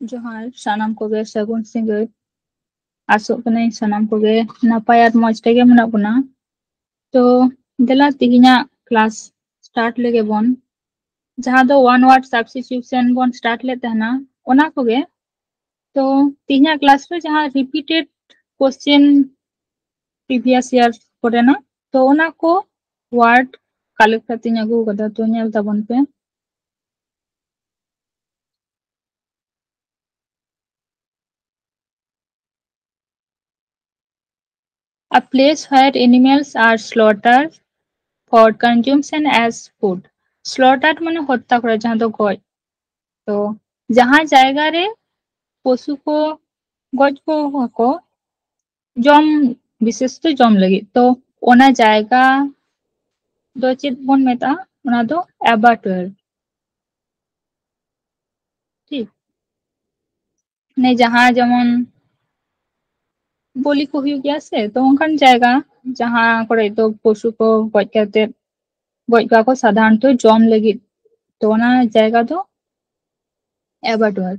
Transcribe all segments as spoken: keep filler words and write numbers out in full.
ᱡᱚᱦᱟᱨ ᱥᱟᱱᱟᱢ ᱠᱚᱜᱮ, ᱥᱟᱹᱜᱩᱱ ᱥᱤᱸᱜᱟᱹᱲ᱾ ᱟᱥᱚᱜ ᱠᱟᱹᱱᱟᱹᱧ ᱥᱟᱱᱟᱢ ᱠᱚᱜᱮ ᱱᱟᱯᱟᱭ ᱟᱨ ᱢᱚᱡᱽ ᱨᱮᱜᱮ ᱢᱮᱱᱟᱜ ᱵᱚᱱᱟ᱾ ᱛᱚ ᱫᱮᱞᱟ ᱛᱮᱦᱮᱧᱟᱜ class start ᱞᱮᱜᱮ ᱵᱚᱱ, ᱡᱟᱦᱟᱸ ᱫᱚ one word substitution ᱵᱚᱱ start ᱞᱮᱫ ᱛᱟᱦᱮᱱᱟ, ᱚᱱᱟ ᱠᱚᱜᱮ᱾ ᱛᱚ ᱛᱮᱦᱮᱧᱟᱜ class ᱨᱮ ᱡᱟᱦᱟᱸ repeated question previous year ᱠᱚᱨᱮᱱᱟᱜ, ᱛᱚ ᱚᱱᱟ ᱠᱚ word collect ᱠᱟᱛᱮᱧ ᱟᱹᱜᱩ ᱟᱠᱟᱫᱟ, ᱛᱚ ᱧᱮᱞ ᱛᱟᱵᱚᱱ ᱯᱮ᱾ A place where animals are slaughtered for consumption as food. Slaughtered ᱢᱟᱱᱮ ᱦᱚᱛᱛᱟ ᱠᱚᱨᱟ, ᱡᱟᱦᱟᱸ ᱫᱚ ᱜᱚᱡ᱾ ᱛᱚ ᱡᱟᱦᱟᱸ ᱡᱟᱭᱜᱟ ᱨᱮ ᱯᱚᱥᱩ ᱠᱚ ᱜᱚᱡ ᱠᱚᱣᱟ ᱠᱚ ᱡᱚᱢ, ᱵᱤᱥᱮᱥ ᱛᱮ ᱡᱚᱢ ᱞᱟᱹᱜᱤᱫ, ᱛᱚ ᱚᱱᱟ ᱡᱟᱭᱜᱟ ᱫᱚ ᱪᱮᱫ ᱵᱚᱱ ᱢᱮᱛᱟᱜᱼᱟ? ᱚᱱᱟ ᱫᱚ abattoir᱾ ᱴᱷᱤᱠ, ᱢᱟᱱᱮ ᱡᱟᱦᱟᱸ ᱡᱮᱢᱚᱱ ᱵᱚᱞᱤ ᱠᱚ ᱦᱩᱭᱩᱜ ᱜᱮᱭᱟ ᱥᱮ, ᱛᱚ ᱚᱱᱠᱟᱱ ᱡᱟᱭᱜᱟ ᱡᱟᱦᱟᱸ ᱠᱚᱨᱮ ᱫᱚ ᱯᱚᱥᱩ ᱠᱚ ᱜᱚᱡ ᱠᱟᱛᱮ, ᱜᱚᱡ ᱠᱚᱣᱟ ᱠᱚ ᱥᱟᱫᱷᱟᱨᱚᱱᱛᱚ ᱡᱚᱢ ᱞᱟᱹᱜᱤᱫ, ᱛᱚ ᱚᱱᱟ ᱡᱟᱭᱜᱟ ᱫᱚ abattoir᱾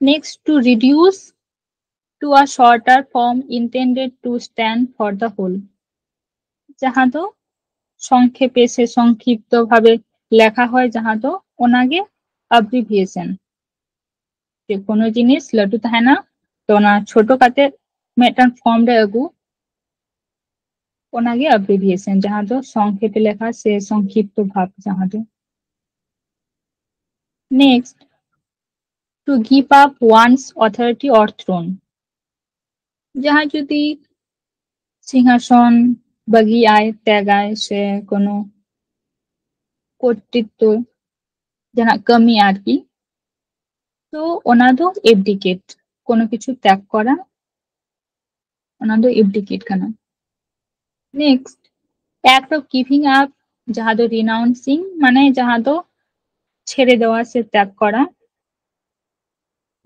Next, to reduce to a shorter form intended to stand for the whole, ᱡᱟᱦᱟᱸ ᱫᱚ ᱥᱚᱝᱠᱷᱮᱯᱮ ᱥᱮ ᱥᱚᱝᱠᱷᱤᱯᱛᱚ ᱵᱷᱟᱵᱮ ᱞᱮᱠᱷᱟ ᱦᱚᱭ, ᱡᱟᱦᱟᱸ ᱫᱚ ᱚᱱᱟᱜᱮ abbreviation᱾ ᱡᱮ ᱠᱳᱱᱳ ᱡᱤᱱᱤᱥ ᱞᱟᱹᱴᱩ ᱛᱟᱦᱮᱱᱟ, ᱛᱚ ᱚᱱᱟ ᱪᱷᱳᱴᱳ ᱠᱟᱛᱮ ᱢᱤᱫᱴᱟᱝ form ᱨᱮ ᱟᱹᱜᱩ, ᱚᱱᱟᱜᱮ abbreviation, ᱡᱟᱦᱟᱸ ᱫᱚ ᱥᱚᱝᱠᱷᱮᱯᱮ ᱞᱮᱠᱷᱟ ᱥᱮ ᱥᱚᱝᱠᱷᱤᱯᱛᱚ ᱵᱷᱟᱵᱽ ᱡᱟᱦᱟᱸ ᱫᱚ᱾ Next, to give up one's authority or throne. ᱡᱟᱦᱟᱸᱭ ᱡᱩᱫᱤ ᱥᱤᱝᱦᱟᱥᱚᱱ ᱵᱟᱹᱜᱤᱭᱟᱭ, ᱛᱮᱜᱟᱭ, ᱥᱮ ᱠᱳᱱᱳ ᱠᱚᱨᱛᱨᱤᱛᱛᱚ ᱡᱟᱦᱟᱱᱟᱜ ᱠᱟᱹᱢᱤ ᱟᱨᱠᱤ, ᱛᱚ ᱚᱱᱟ ᱫᱚ abdicate, ᱠᱳᱱᱳ ᱠᱤᱪᱷᱩ ᱛᱮᱜ ᱠᱚᱨᱟ, ᱚᱱᱟ ᱫᱚ abdicate ᱠᱟᱱᱟ᱾ Next, act of giving up, ᱡᱟᱦᱟᱸ ᱫᱚ renouncing, ᱢᱟᱱᱮ ᱡᱟᱦᱟᱸ ᱫᱚ ছেড়ে দেওয়া ᱥᱮ ᱛᱮᱜ ᱠᱚᱨᱟ᱾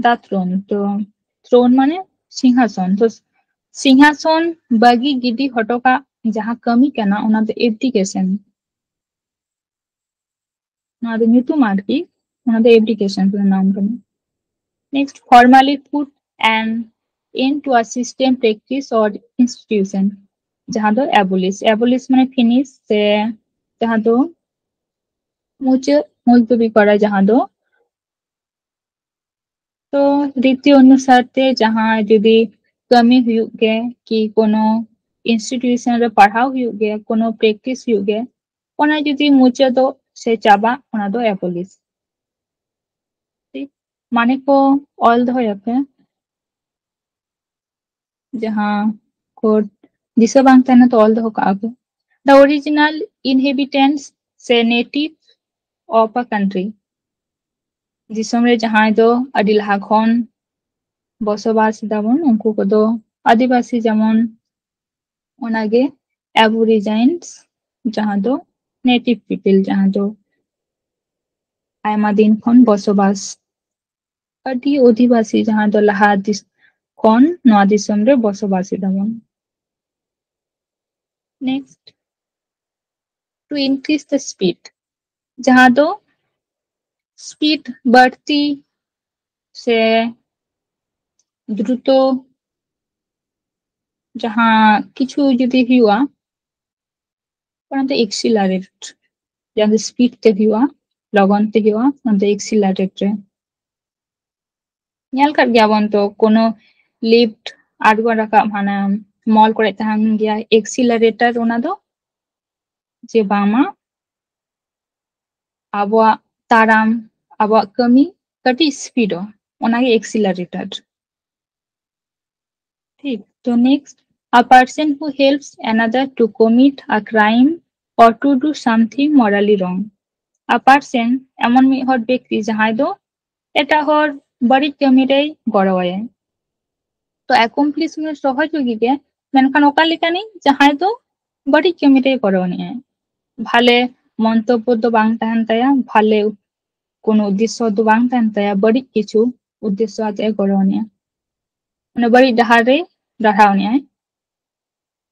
The throne, ᱛᱚ throne ᱢᱟᱱᱮ ᱥᱤᱝᱦᱟᱥᱚᱱ, ᱛᱚ ᱥᱤᱝᱦᱟᱥᱚᱱ ᱵᱟᱹᱜᱤ ᱜᱤᱰᱤ ᱦᱚᱴᱚ ᱠᱟᱜ ᱡᱟᱦᱟᱸ ᱠᱟᱹᱢᱤ ᱠᱟᱱᱟ, ᱚᱱᱟ ᱫᱚ abdication᱾ ᱱᱚᱣᱟ ᱫᱚ ᱧᱩᱛᱩᱢ ᱟᱨᱠᱤ, ᱚᱱᱟ ᱫᱚ abdication ᱨᱮᱱᱟᱜ ᱱᱟᱢ ᱠᱟᱱᱟ᱾ Next, formally put an end to a system, practice or institution, ᱡᱟᱦᱟᱸ ᱫᱚ abolish. Abolish ᱢᱟᱱᱮ finish ᱥᱮ ᱡᱟᱦᱟᱸ ᱫᱚ ᱢᱩᱪᱟᱹᱫ ᱢᱩᱞᱛᱩᱵᱤ ᱠᱚᱨᱟ, ᱡᱟᱦᱟᱸ ᱫᱚ ᱛᱚ ᱨᱤᱛᱤ ᱚᱱᱩᱥᱟᱨ ᱛᱮ ᱡᱟᱦᱟᱸ ᱡᱩᱫᱤ ᱠᱟᱹᱢᱤ ᱦᱩᱭᱩᱜ ᱜᱮ ᱠᱤ ᱠᱳᱱᱳ institution ᱨᱮ ᱯᱟᱲᱦᱟᱣ ᱦᱩᱭᱩᱜ ᱜᱮ, ᱠᱳᱱᱳ practice ᱦᱩᱭᱩᱜ ᱜᱮ, ᱚᱱᱟ ᱡᱩᱫᱤ ᱢᱩᱪᱟᱹᱫᱚᱜ ᱥᱮ ᱪᱟᱵᱟᱜ, ᱚᱱᱟ ᱫᱚ abolish. ᱴᱷᱤᱠ? ᱢᱟᱱᱮ ᱠᱚ ᱚᱞ ᱫᱚᱦᱚᱭᱟᱯᱮ, ᱡᱟᱦᱟᱸ ᱠᱚ ᱫᱤᱥᱟᱹ ᱵᱟᱝ ᱛᱟᱦᱮᱱᱟ ᱛᱚ ᱚᱞ ᱫᱚᱦᱚ ᱠᱟᱜᱼᱟ ᱯᱮ. The original inhabitants ᱥᱮ native of a country, ᱫᱤᱥᱚᱢ ᱨᱮ ᱡᱟᱦᱟᱸᱭ ᱫᱚ ᱟᱹᱰᱤ ᱞᱟᱦᱟ ᱠᱷᱚᱱ ᱵᱚᱥᱚᱵᱟᱥ ᱮᱫᱟᱵᱚᱱ, ᱩᱱᱠᱩ ᱠᱚᱫᱚ ᱟᱹᱫᱤᱵᱟᱹᱥᱤ, ᱡᱮᱢᱚᱱ ᱚᱱᱟᱜᱮ aborigines, ᱡᱟᱦᱟᱸ ᱫᱚ native people, ᱡᱟᱦᱟᱸ ᱫᱚ ᱟᱭᱢᱟ ᱫᱤᱱ ᱠᱷᱚᱱ ᱵᱚᱥᱚᱵᱟᱥ, ᱟᱹᱰᱤ ᱚᱫᱷᱤᱵᱟᱥᱤ ᱡᱟᱦᱟᱸ ᱫᱚ ᱞᱟᱦᱟ ᱫᱤᱥ-, ᱠᱷᱚᱱ ᱱᱚᱣᱟ ᱫᱤᱥᱚᱢ ᱨᱮ ᱵᱚᱥᱚᱵᱟᱥ ᱮᱫᱟᱵᱚᱱ. Next, to increase the speed, ᱡᱟᱦᱟᱸ ᱫᱚ speed ᱵᱟᱹᱲᱛᱤ ᱥᱮ ᱫᱨᱩᱛᱚ ᱡᱟᱦᱟᱸ ᱠᱤᱪᱷᱩ ᱡᱩᱫᱤ ᱦᱩᱭᱩᱜᱼᱟ, ᱚᱱᱟ ᱫᱚ accelerate, ᱡᱟᱦᱟᱸ ᱫᱚ speed ᱛᱮ ᱦᱩᱭᱩᱜᱼᱟ, ᱞᱚᱜᱚᱱ ᱛᱮ ᱦᱩᱭᱩᱜᱼᱟ, ᱚᱱᱟ ᱫᱚ accelerate ᱨᱮ. ᱧᱮᱞ ᱠᱟᱜ ᱜᱮᱭᱟᱵᱚᱱ ᱛᱚ, ᱠᱳᱱᱳ lift, ᱟᱬᱜᱚ ᱨᱟᱠᱟᱵ, ᱦᱟᱱᱟ mall ᱠᱚᱨᱮ ᱛᱟᱦᱮᱱ ᱜᱮᱭᱟ accelerator, ᱚᱱᱟ ᱫᱚ ᱡᱮ ᱵᱟᱝᱢᱟ ᱟᱵᱚᱣᱟᱜ ᱛᱟᱲᱟᱢ, ᱟᱵᱚᱣᱟᱜ ᱠᱟᱹᱢᱤ ᱠᱟᱹᱴᱤᱡ speedᱚᱜᱼᱟ, ᱚᱱᱟᱜᱮ accelerator. ᱴᱷᱤᱠ, ᱛᱚ next, a person who helps another to commit a crime or to do something morally wrong. A person, ᱮᱢᱚᱱ ᱢᱤᱫ ᱦᱚᱲ ᱵᱮᱠᱛᱤ ᱡᱟᱦᱟᱸᱭ ᱫᱚ ᱮᱴᱟᱜ ᱦᱚᱲ ᱵᱟᱹᱲᱤᱡ ᱠᱟᱹᱢᱤ ᱨᱮᱭ ᱜᱚᱲᱚ ᱟᱭᱟᱭ. ᱛᱚ accomplice ᱢᱟᱱᱮ ᱥᱚᱦᱚᱡᱳᱜᱤ ᱜᱮ, ᱢᱮᱱᱠᱷᱟᱱ ᱚᱠᱟ ᱞᱮᱠᱟᱱᱤᱡ? ᱡᱟᱦᱟᱸᱭ ᱫᱚ ᱵᱟᱹᱲᱤᱡ ᱠᱟᱹᱢᱤ ᱨᱮᱭ ᱜᱚᱲᱚ ᱟᱱᱤᱡᱼᱟᱭ. ᱵᱷᱟᱞᱮ ᱢᱚᱱᱛᱚᱵᱵᱚ ᱫᱚ ᱵᱟᱝ ᱛᱟᱦᱮᱱ ᱛᱟᱭᱟ, ᱵᱷᱟᱞᱮ ᱠᱳᱱᱳ ᱩᱫᱽᱫᱮᱥᱥᱚ ᱫᱚ ᱵᱟᱝ ᱛᱟᱦᱮᱱ ᱛᱟᱭᱟ, ᱵᱟᱹᱲᱤᱡ ᱠᱤᱪᱷᱩ ᱩᱫᱽᱫᱮᱥᱥᱚ ᱟᱛᱮ ᱮ ᱜᱚᱲᱚ ᱟᱱᱤᱡᱼᱟ, ᱢᱟᱱᱮ ᱵᱟᱹᱲᱤᱡ ᱰᱟᱦᱟᱨ ᱨᱮ ᱰᱟᱨᱦᱟᱣ ᱟᱱᱤᱡᱼᱟᱭ.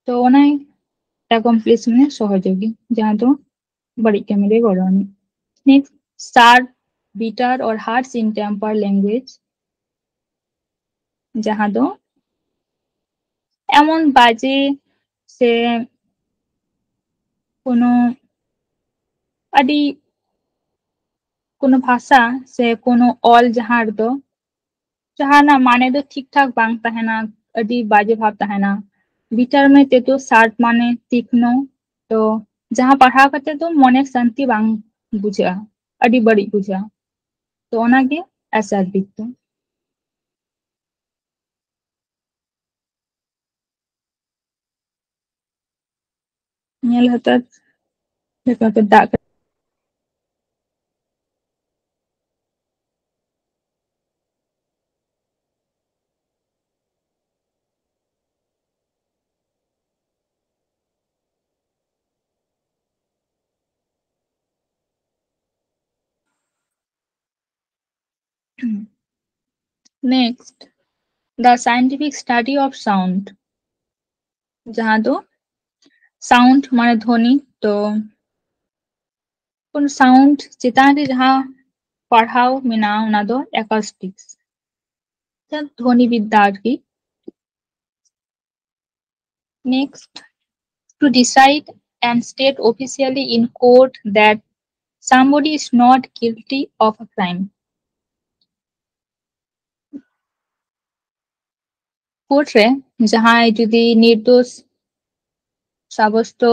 ᱛᱚ ᱚᱱᱟᱭ accomplice ᱢᱟᱱᱮ ᱥᱚᱦᱚᱡᱳᱜᱤ, ᱡᱟᱦᱟᱸ ᱫᱚ ᱵᱟᱹᱲᱤᱡ ᱠᱟᱹᱢᱤ ᱨᱮ ᱜᱚᱲᱚ ᱟᱱᱤᱡ. Next, sharp, bitter or harsh in temper language. ᱡᱟᱦᱟᱸ ᱫᱚ ᱮᱢᱚᱱ ᱵᱟᱡᱮ ᱥᱮ ᱠᱳᱱᱳ ᱟᱹᱰᱤ ᱠᱳᱱᱳ ᱵᱷᱟᱥᱟ ᱥᱮ ᱠᱳᱱᱳ ᱚᱞ ᱡᱟᱦᱟᱸ ᱨᱮᱫᱚ ᱡᱟᱦᱟᱱᱟᱜ ᱢᱟᱱᱮ ᱫᱚ ᱴᱷᱤᱠ ᱴᱷᱟᱠ ᱵᱟᱝ ᱛᱟᱦᱮᱱᱟ, ᱟᱹᱰᱤ ᱵᱟᱡᱮ ᱵᱷᱟᱵᱽ ᱛᱟᱦᱮᱱᱟ᱾ ᱵᱤᱪᱟᱨ ᱢᱮ ᱛᱮᱫᱚ ᱥᱟᱨᱴ ᱢᱟᱱᱮ ᱛᱤᱠᱷᱱᱚ, ᱛᱚ ᱡᱟᱦᱟᱸ ᱯᱟᱲᱦᱟᱣ ᱠᱟᱛᱮ ᱫᱚ ᱢᱚᱱᱮ ᱥᱟᱱᱛᱤ ᱵᱟᱝ ᱵᱩᱡᱷᱟᱹᱜᱼᱟ, ᱟᱹᱰᱤ ᱵᱟᱹᱲᱤᱡ ᱵᱩᱡᱷᱟᱹᱜᱼᱟ᱾ ᱛᱚ ᱚᱱᱟᱜᱮ ᱟᱥᱟᱨ ᱫᱤᱠ ᱫᱚ᱾ ᱧᱮᱞ ᱦᱟᱛᱟᱲ ᱞᱮᱠᱟᱛᱮ ᱫᱟᱜ Next, the scientific study of sound. ᱡᱟᱦᱟᱸ ᱫᱚ sound ᱢᱟᱱᱮ ᱫᱷᱚᱱᱤ, ᱛᱚ ᱠᱳᱱᱳ sound ᱪᱮᱛᱟᱱ ᱨᱮ ᱡᱟᱦᱟᱸ ᱯᱟᱲᱦᱟᱣ ᱢᱮᱱᱟᱜᱼᱟ ᱚᱱᱟ ᱫᱚ acoustics, ᱫᱷᱚᱱᱤ ᱵᱤᱫᱽᱫᱟ ᱟᱨᱠᱤ᱾ Next, to decide and state officially in court that somebody is not guilty of a crime. Court ᱨᱮ ᱡᱟᱦᱟᱸᱭ ᱡᱩᱫᱤ ᱱᱤᱨᱫᱳᱥ ᱥᱟᱵᱚᱥᱛᱚ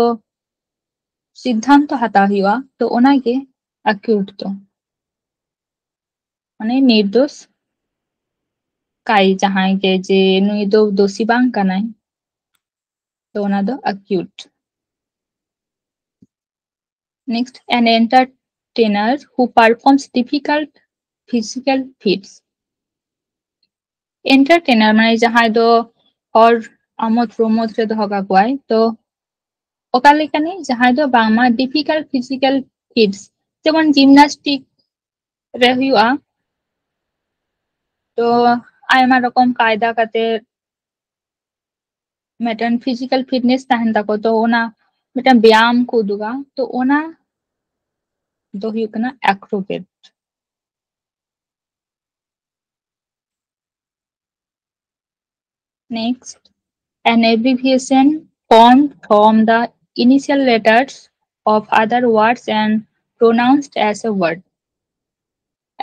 ᱥᱤᱫᱽᱫᱷᱟᱱᱛᱚ ᱦᱟᱛᱟᱣ ᱦᱩᱭᱩᱜᱼᱟ, ᱛᱚ ᱚᱱᱟᱜᱮ accused ᱫᱚ᱾ ᱢᱟᱱᱮ ᱱᱤᱨᱫᱳᱥ ᱠᱟᱭ ᱡᱟᱦᱟᱸᱭ ᱜᱮ, ᱡᱮ ᱱᱩᱭ ᱫᱚ ᱫᱳᱥᱤ ᱵᱟᱝ ᱠᱟᱱᱟᱭ, ᱛᱚ ᱚᱱᱟ ᱫᱚ accused᱾ Next, an entertainer who performs difficult physical feats. Entertainer ᱢᱟᱱᱮ ᱡᱟᱦᱟᱸᱭ ᱫᱚ ᱦᱚᱲ ᱟᱢᱳᱫ ᱯᱨᱚᱢᱳᱫ ᱨᱮ ᱫᱚᱦᱚ ᱠᱟᱠᱚᱣᱟᱭ, ᱛᱚ ᱚᱠᱟ ᱞᱮᱠᱟᱱᱤᱡ? ᱡᱟᱦᱟᱸᱭ ᱫᱚ ᱵᱟᱝᱢᱟ difficult physical feats, ᱡᱮᱢᱚᱱ gymnastic ᱨᱮ ᱦᱩᱭᱩᱜᱼᱟ, ᱛᱚ ᱟᱭᱢᱟ ᱨᱚᱠᱚᱢ ᱠᱟᱭᱫᱟ ᱠᱟᱛᱮ ᱢᱤᱫᱴᱮᱱ physical fitness ᱛᱟᱦᱮᱱ ᱛᱟᱠᱚ, ᱛᱚ ᱚᱱᱟ ᱢᱤᱫᱴᱮᱱ ᱵᱮᱭᱟᱢ ᱠᱚ ᱩᱫᱩᱜᱟ, ᱛᱚ ᱚᱱᱟ ᱫᱚ ᱦᱩᱭᱩᱜ ᱠᱟᱱᱟ acrobat᱾ Next, an abbreviation formed from the initial letters of other words and pronounced as a word.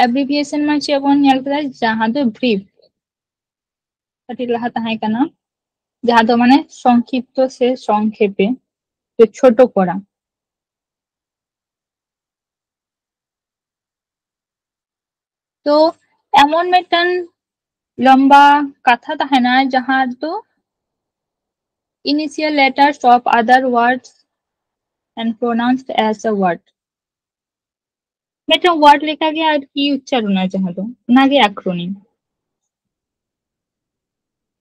Abbreviation ᱢᱟ ᱪᱮᱫ ᱵᱚᱱ ᱧᱮᱞ ᱠᱮᱫᱟ, ᱡᱟᱦᱟᱸ ᱫᱚ brief, ᱠᱟᱹᱴᱤᱡ ᱞᱟᱦᱟ ᱛᱟᱦᱮᱸ ᱠᱟᱱᱟ, ᱡᱟᱦᱟᱸ ᱫᱚ ᱢᱟᱱᱮ ᱥᱚᱝᱠᱷᱤᱯᱛᱚ ᱥᱮ ᱥᱚᱝᱠᱷᱮᱯᱮ, ᱛᱚ ᱪᱷᱳᱴᱳ ᱠᱚᱨᱟ᱾ ᱛᱚ ᱮᱢᱚᱱ ᱢᱤᱫᱴᱟᱝ ᱞᱚᱢᱵᱟ ᱠᱟᱛᱷᱟ ᱛᱟᱦᱮᱱᱟ, ᱡᱟᱦᱟᱸ ᱫᱚ initial letters of other words and pronounced as a word. ᱢᱤᱫᱴᱟᱝ word ᱞᱮᱠᱟᱜᱮ ᱟᱨᱠᱤ ᱩᱪᱪᱟᱨᱚᱱᱟ, ᱡᱟᱦᱟᱸ ᱫᱚ ᱚᱱᱟᱜᱮ acronym᱾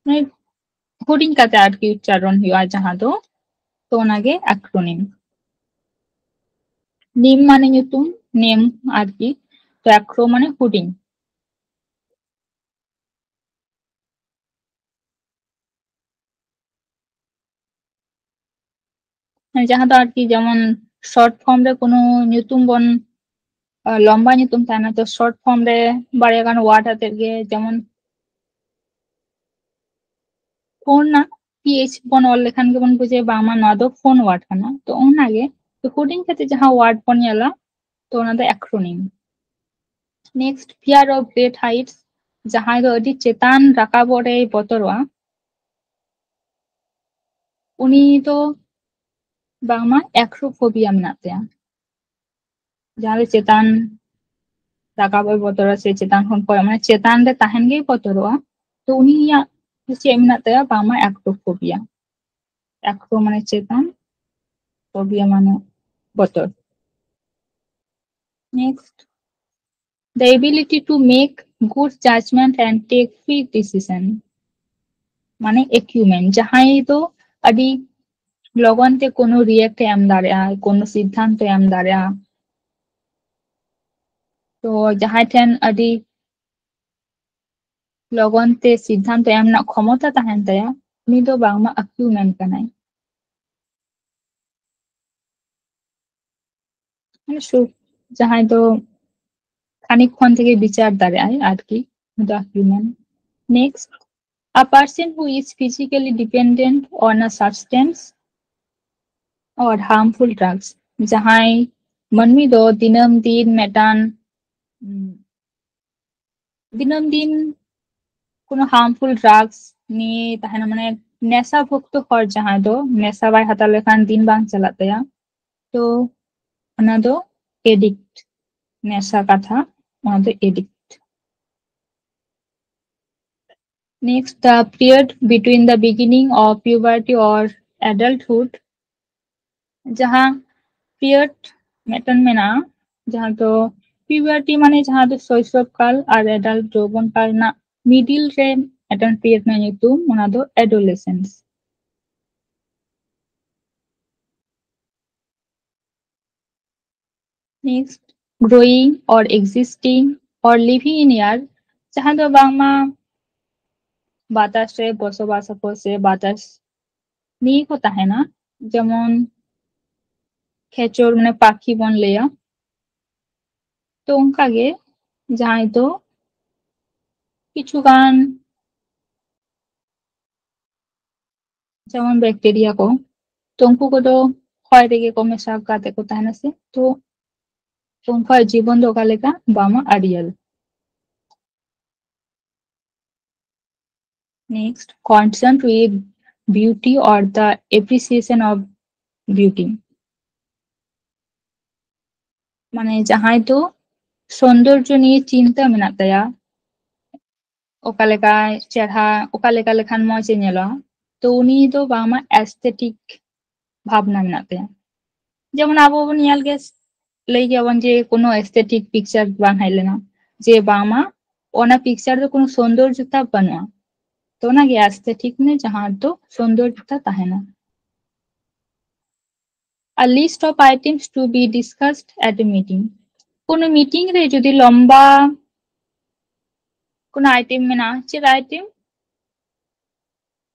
ᱢᱟᱱᱮ ᱦᱩᱰᱤᱧ ᱠᱟᱛᱮ ᱟᱨᱠᱤ ᱩᱪᱪᱟᱨᱚᱱ ᱦᱩᱭᱩᱜᱼᱟ, ᱡᱟᱦᱟᱸ ᱫᱚ, ᱛᱚ ᱚᱱᱟᱜᱮ acronym᱾ Name ᱢᱟᱱᱮ ᱧᱩᱛᱩᱢ, name ᱟᱨᱠᱤ, ᱛᱚ acro ᱢᱟᱱᱮ ᱦᱩᱰᱤᱧ᱾ ᱡᱟᱦᱟᱸ ᱫᱚ ᱟᱨᱠᱤ ᱡᱮᱢᱚᱱ short form ᱨᱮ ᱠᱳᱱᱳ ᱧᱩᱛᱩᱢ ᱵᱚᱱ, ᱟᱸ, ᱞᱚᱢᱵᱟ ᱧᱩᱛᱩᱢ ᱛᱟᱦᱮᱱᱟ, ᱛᱚ short form ᱨᱮ ᱵᱟᱨᱭᱟ ᱜᱟᱱ word ᱟᱛᱮᱫ ᱜᱮ, ᱡᱮᱢᱚᱱ ᱯᱷᱳᱱ ᱨᱮᱱᱟᱜ ᱯᱤ ᱮᱭᱤᱪ ᱵᱚᱱ ᱚᱞ ᱞᱮᱠᱷᱟᱱ ᱜᱮᱵᱚᱱ ᱵᱩᱡᱷᱟᱹᱣᱟ ᱵᱟᱝᱢᱟ ᱱᱚᱣᱟ ᱫᱚ ᱯᱷᱳᱱ word ᱠᱟᱱᱟ, ᱛᱚ ᱚᱱᱟᱜᱮ᱾ ᱛᱚ ᱦᱩᱰᱤᱧ ᱠᱟᱛᱮ ᱡᱟᱦᱟᱸ word ᱵᱚᱱ ᱧᱮᱞᱟ, ᱛᱚ ᱚᱱᱟ ᱫᱚ acronym᱾ Next, fear of great heights, ᱡᱟᱦᱟᱸᱭ ᱫᱚ ᱟᱹᱰᱤ ᱪᱮᱛᱟᱱ ᱨᱟᱠᱟᱵᱚᱜ ᱨᱮᱭ ᱵᱚᱛᱚᱨᱚᱜᱼᱟ, ᱩᱱᱤ ᱫᱚ ᱵᱟᱝᱢᱟ acrophobia ᱢᱮᱱᱟᱜ ᱛᱟᱭᱟ᱾ ᱡᱟᱦᱟᱸ ᱫᱚ ᱪᱮᱛᱟᱱ ᱨᱟᱠᱟᱵ ᱮ ᱵᱚᱛᱚᱨᱟ ᱥᱮ ᱪᱮᱛᱟᱱ ᱠᱷᱚᱱ ᱠᱚᱭᱚᱜ, ᱢᱟᱱᱮ ᱪᱮᱛᱟᱱ ᱨᱮ ᱛᱟᱦᱮᱱ ᱜᱮᱭ ᱵᱚᱛᱚᱨᱚᱜᱼᱟ᱾ ᱛᱚ ᱩᱱᱤᱭᱟᱜ ᱫᱚ ᱪᱮᱫ ᱢᱮᱱᱟᱜ ᱛᱟᱭᱟ? ᱵᱟᱝᱢᱟ acrophobia᱾ Acro ᱢᱟᱱᱮ ᱪᱮᱛᱟᱱ, phobia ᱢᱟᱱᱮ ᱵᱚᱛᱚᱨ᱾ Next, the ability to make good judgment and take quick decision, ᱢᱟᱱᱮ acumen, ᱡᱟᱦᱟᱸᱭ ᱫᱚ ᱟᱹᱰᱤ ᱞᱚᱜᱚᱱ ᱛᱮ ᱠᱳᱱᱳ react ᱮ ᱮᱢ ᱫᱟᱲᱮᱭᱟᱜᱼᱟ, ᱠᱳᱱᱳ ᱥᱤᱫᱽᱫᱷᱟᱱᱛᱚ ᱮᱢ ᱫᱟᱲᱮᱭᱟᱜᱼᱟ᱾ ᱛᱚ ᱡᱟᱦᱟᱸᱭ ᱴᱷᱮᱱ ᱟᱹᱰᱤ ᱞᱚᱜᱚᱱ ᱛᱮ ᱥᱤᱫᱽᱫᱷᱟᱱᱛᱚ ᱮᱢ ᱨᱮᱱᱟᱜ ᱠᱷᱚᱢᱚᱛᱟ ᱛᱟᱦᱮᱱ ᱛᱟᱭᱟ, ᱩᱱᱤ ᱫᱚ ᱵᱟᱝᱢᱟ acumen ᱠᱟᱱᱟᱭ᱾ ᱢᱟᱱᱮ ᱥᱩ-, ᱡᱟᱦᱟᱸᱭ ᱫᱚ ᱠᱷᱟᱱᱤᱠ ᱠᱷᱚᱱ ᱛᱮᱜᱮ ᱵᱤᱪᱟᱨ ᱫᱟᱲᱮᱭᱟᱜᱼᱟᱭ ᱟᱨᱠᱤ, ᱩᱱᱤ ᱫᱚ acumen᱾ Next, A person who is physically dependent on a substance or harmful drugs. ᱡᱟᱦᱟᱸᱭ ᱢᱟᱹᱱᱢᱤ ᱫᱚ ᱫᱤᱱᱟᱹᱢ ᱫᱤᱱ ᱢᱤᱫᱴᱟᱝ ᱫᱤᱱᱟᱹᱢ ᱫᱤᱱ ᱠᱳᱱᱳ harmful drugs ᱱᱤᱭᱮ ᱛᱟᱦᱮᱱᱟ, ᱢᱟᱱᱮ ᱱᱮᱥᱟ ᱵᱷᱚᱠᱛᱚ ᱦᱚᱲ ᱡᱟᱦᱟᱸᱭ ᱫᱚ ᱱᱮᱥᱟ ᱵᱟᱭ ᱦᱟᱛᱟᱣ ᱞᱮᱠᱷᱟᱱ ᱫᱤᱱ ᱵᱟᱝ ᱪᱟᱞᱟᱜ ᱛᱟᱭᱟ, ᱛᱚ ᱚᱱᱟ ᱫᱚ addict, ᱱᱮᱥᱟ ᱠᱟᱛᱷᱟ, ᱚᱱᱟ ᱫᱚ addict᱾ Next, the period between the beginning of puberty or adulthood. ᱡᱟᱦᱟᱸ period ᱢᱤᱫᱴᱟᱝ ᱢᱮᱱᱟᱜᱼᱟ, ᱡᱟᱦᱟᱸ ᱫᱚ puberty ᱢᱟᱱᱮ ᱡᱟᱦᱟᱸ ᱫᱚ ᱥᱚᱭᱥᱚᱵ ᱠᱟᱞ ᱟᱨ adult ᱡᱳᱣᱵᱚᱱ ᱠᱟᱞ ᱨᱮᱱᱟᱜ middle ᱨᱮ ᱢᱤᱫᱴᱟᱝ period ᱨᱮᱱᱟᱜ ᱧᱩᱛᱩᱢ, ᱚᱱᱟ ᱫᱚ adolescence᱾ Next, growing or existing or living in air, ᱡᱟᱦᱟᱸ ᱫᱚ ᱵᱟᱝᱢᱟ ᱵᱟᱛᱟᱥ ᱨᱮ ᱵᱚᱥᱚᱵᱟᱥ ᱟᱠᱚ ᱥᱮ ᱵᱟᱛᱟᱥ ᱱᱤᱭᱮ ᱠᱚ ᱛᱟᱦᱮᱱᱟ, ᱡᱮᱢᱚᱱ ᱠᱷᱮᱪᱚᱨ ᱢᱟᱱᱮ ᱯᱟᱠᱷᱤ ᱵᱚᱱ ᱞᱟᱹᱭᱟ᱾ ᱛᱚ ᱚᱱᱠᱟᱜᱮ ᱡᱟᱦᱟᱸᱭ ᱫᱚ ᱠᱤᱪᱷᱩᱜᱟᱱ ᱡᱮᱢᱚᱱ bacteria ᱠᱚ, ᱛᱚ ᱩᱱᱠᱩ ᱠᱚᱫᱚ ᱦᱚᱭ ᱨᱮᱜᱮ ᱠᱚ ᱢᱮᱥᱟ ᱠᱟᱛᱮ ᱠᱚ ᱛᱟᱦᱮᱱᱟ ᱥᱮ, ᱛᱚ ᱩᱱᱠᱩᱣᱟᱜ ᱡᱤᱵᱚᱱ ᱫᱚ ᱚᱠᱟ ᱞᱮᱠᱟ? ᱵᱟᱝᱢᱟ ᱟᱹᱰᱤᱭᱟᱹᱞ᱾ Next, concerned with beauty or the appreciation of beauty. ᱢᱟᱱᱮ ᱡᱟᱦᱟᱸᱭ ᱫᱚ ᱥᱚᱱᱫᱚᱨᱡᱚ ᱱᱤᱭᱮ ᱪᱤᱱᱛᱟᱹ ᱢᱮᱱᱟᱜ ᱛᱟᱭᱟ, ᱚᱠᱟ ᱞᱮᱠᱟ ᱪᱮᱨᱦᱟ, ᱚᱠᱟ ᱞᱮᱠᱟ ᱞᱮᱠᱷᱟᱱ ᱢᱚᱡᱽ ᱮ ᱧᱮᱞᱚᱜᱼᱟ, ᱛᱚ ᱩᱱᱤ ᱫᱚ ᱵᱟᱝᱢᱟ aesthetic ᱵᱷᱟᱵᱽᱱᱟ ᱢᱮᱱᱟᱜ ᱛᱟᱭᱟ᱾ ᱡᱮᱢᱚᱱ ᱟᱵᱚ ᱵᱚᱱ ᱧᱮᱞ ᱜᱮᱭᱟ, ᱞᱟᱹᱭ ᱜᱮᱭᱟᱵᱚᱱ ᱡᱮ ᱠᱳᱱᱳ aesthetic picture ᱵᱟᱝ ᱦᱮᱡ ᱞᱮᱱᱟ, ᱡᱮ ᱵᱟᱝᱢᱟ ᱚᱱᱟ picture ᱫᱚ ᱠᱳᱱᱳ ᱥᱚᱱᱫᱚᱨᱡᱚᱛᱟ ᱵᱟᱹᱱᱩᱜᱼᱟ, ᱛᱚ ᱚᱱᱟᱜᱮ aesthetic ᱢᱟᱱᱮ ᱡᱟᱦᱟᱸ ᱫᱚ ᱥᱚᱱᱫᱚᱨᱡᱚᱛᱟ ᱛᱟᱦᱮᱱᱟ᱾ A list of items to be discussed at a meeting. ᱠᱳᱱᱳ meeting ᱨᱮ ᱡᱩᱫᱤ ᱞᱚᱢᱵᱟ ᱠᱳᱱᱳ item ᱢᱮᱱᱟᱜᱼᱟ, ᱪᱮᱫ item?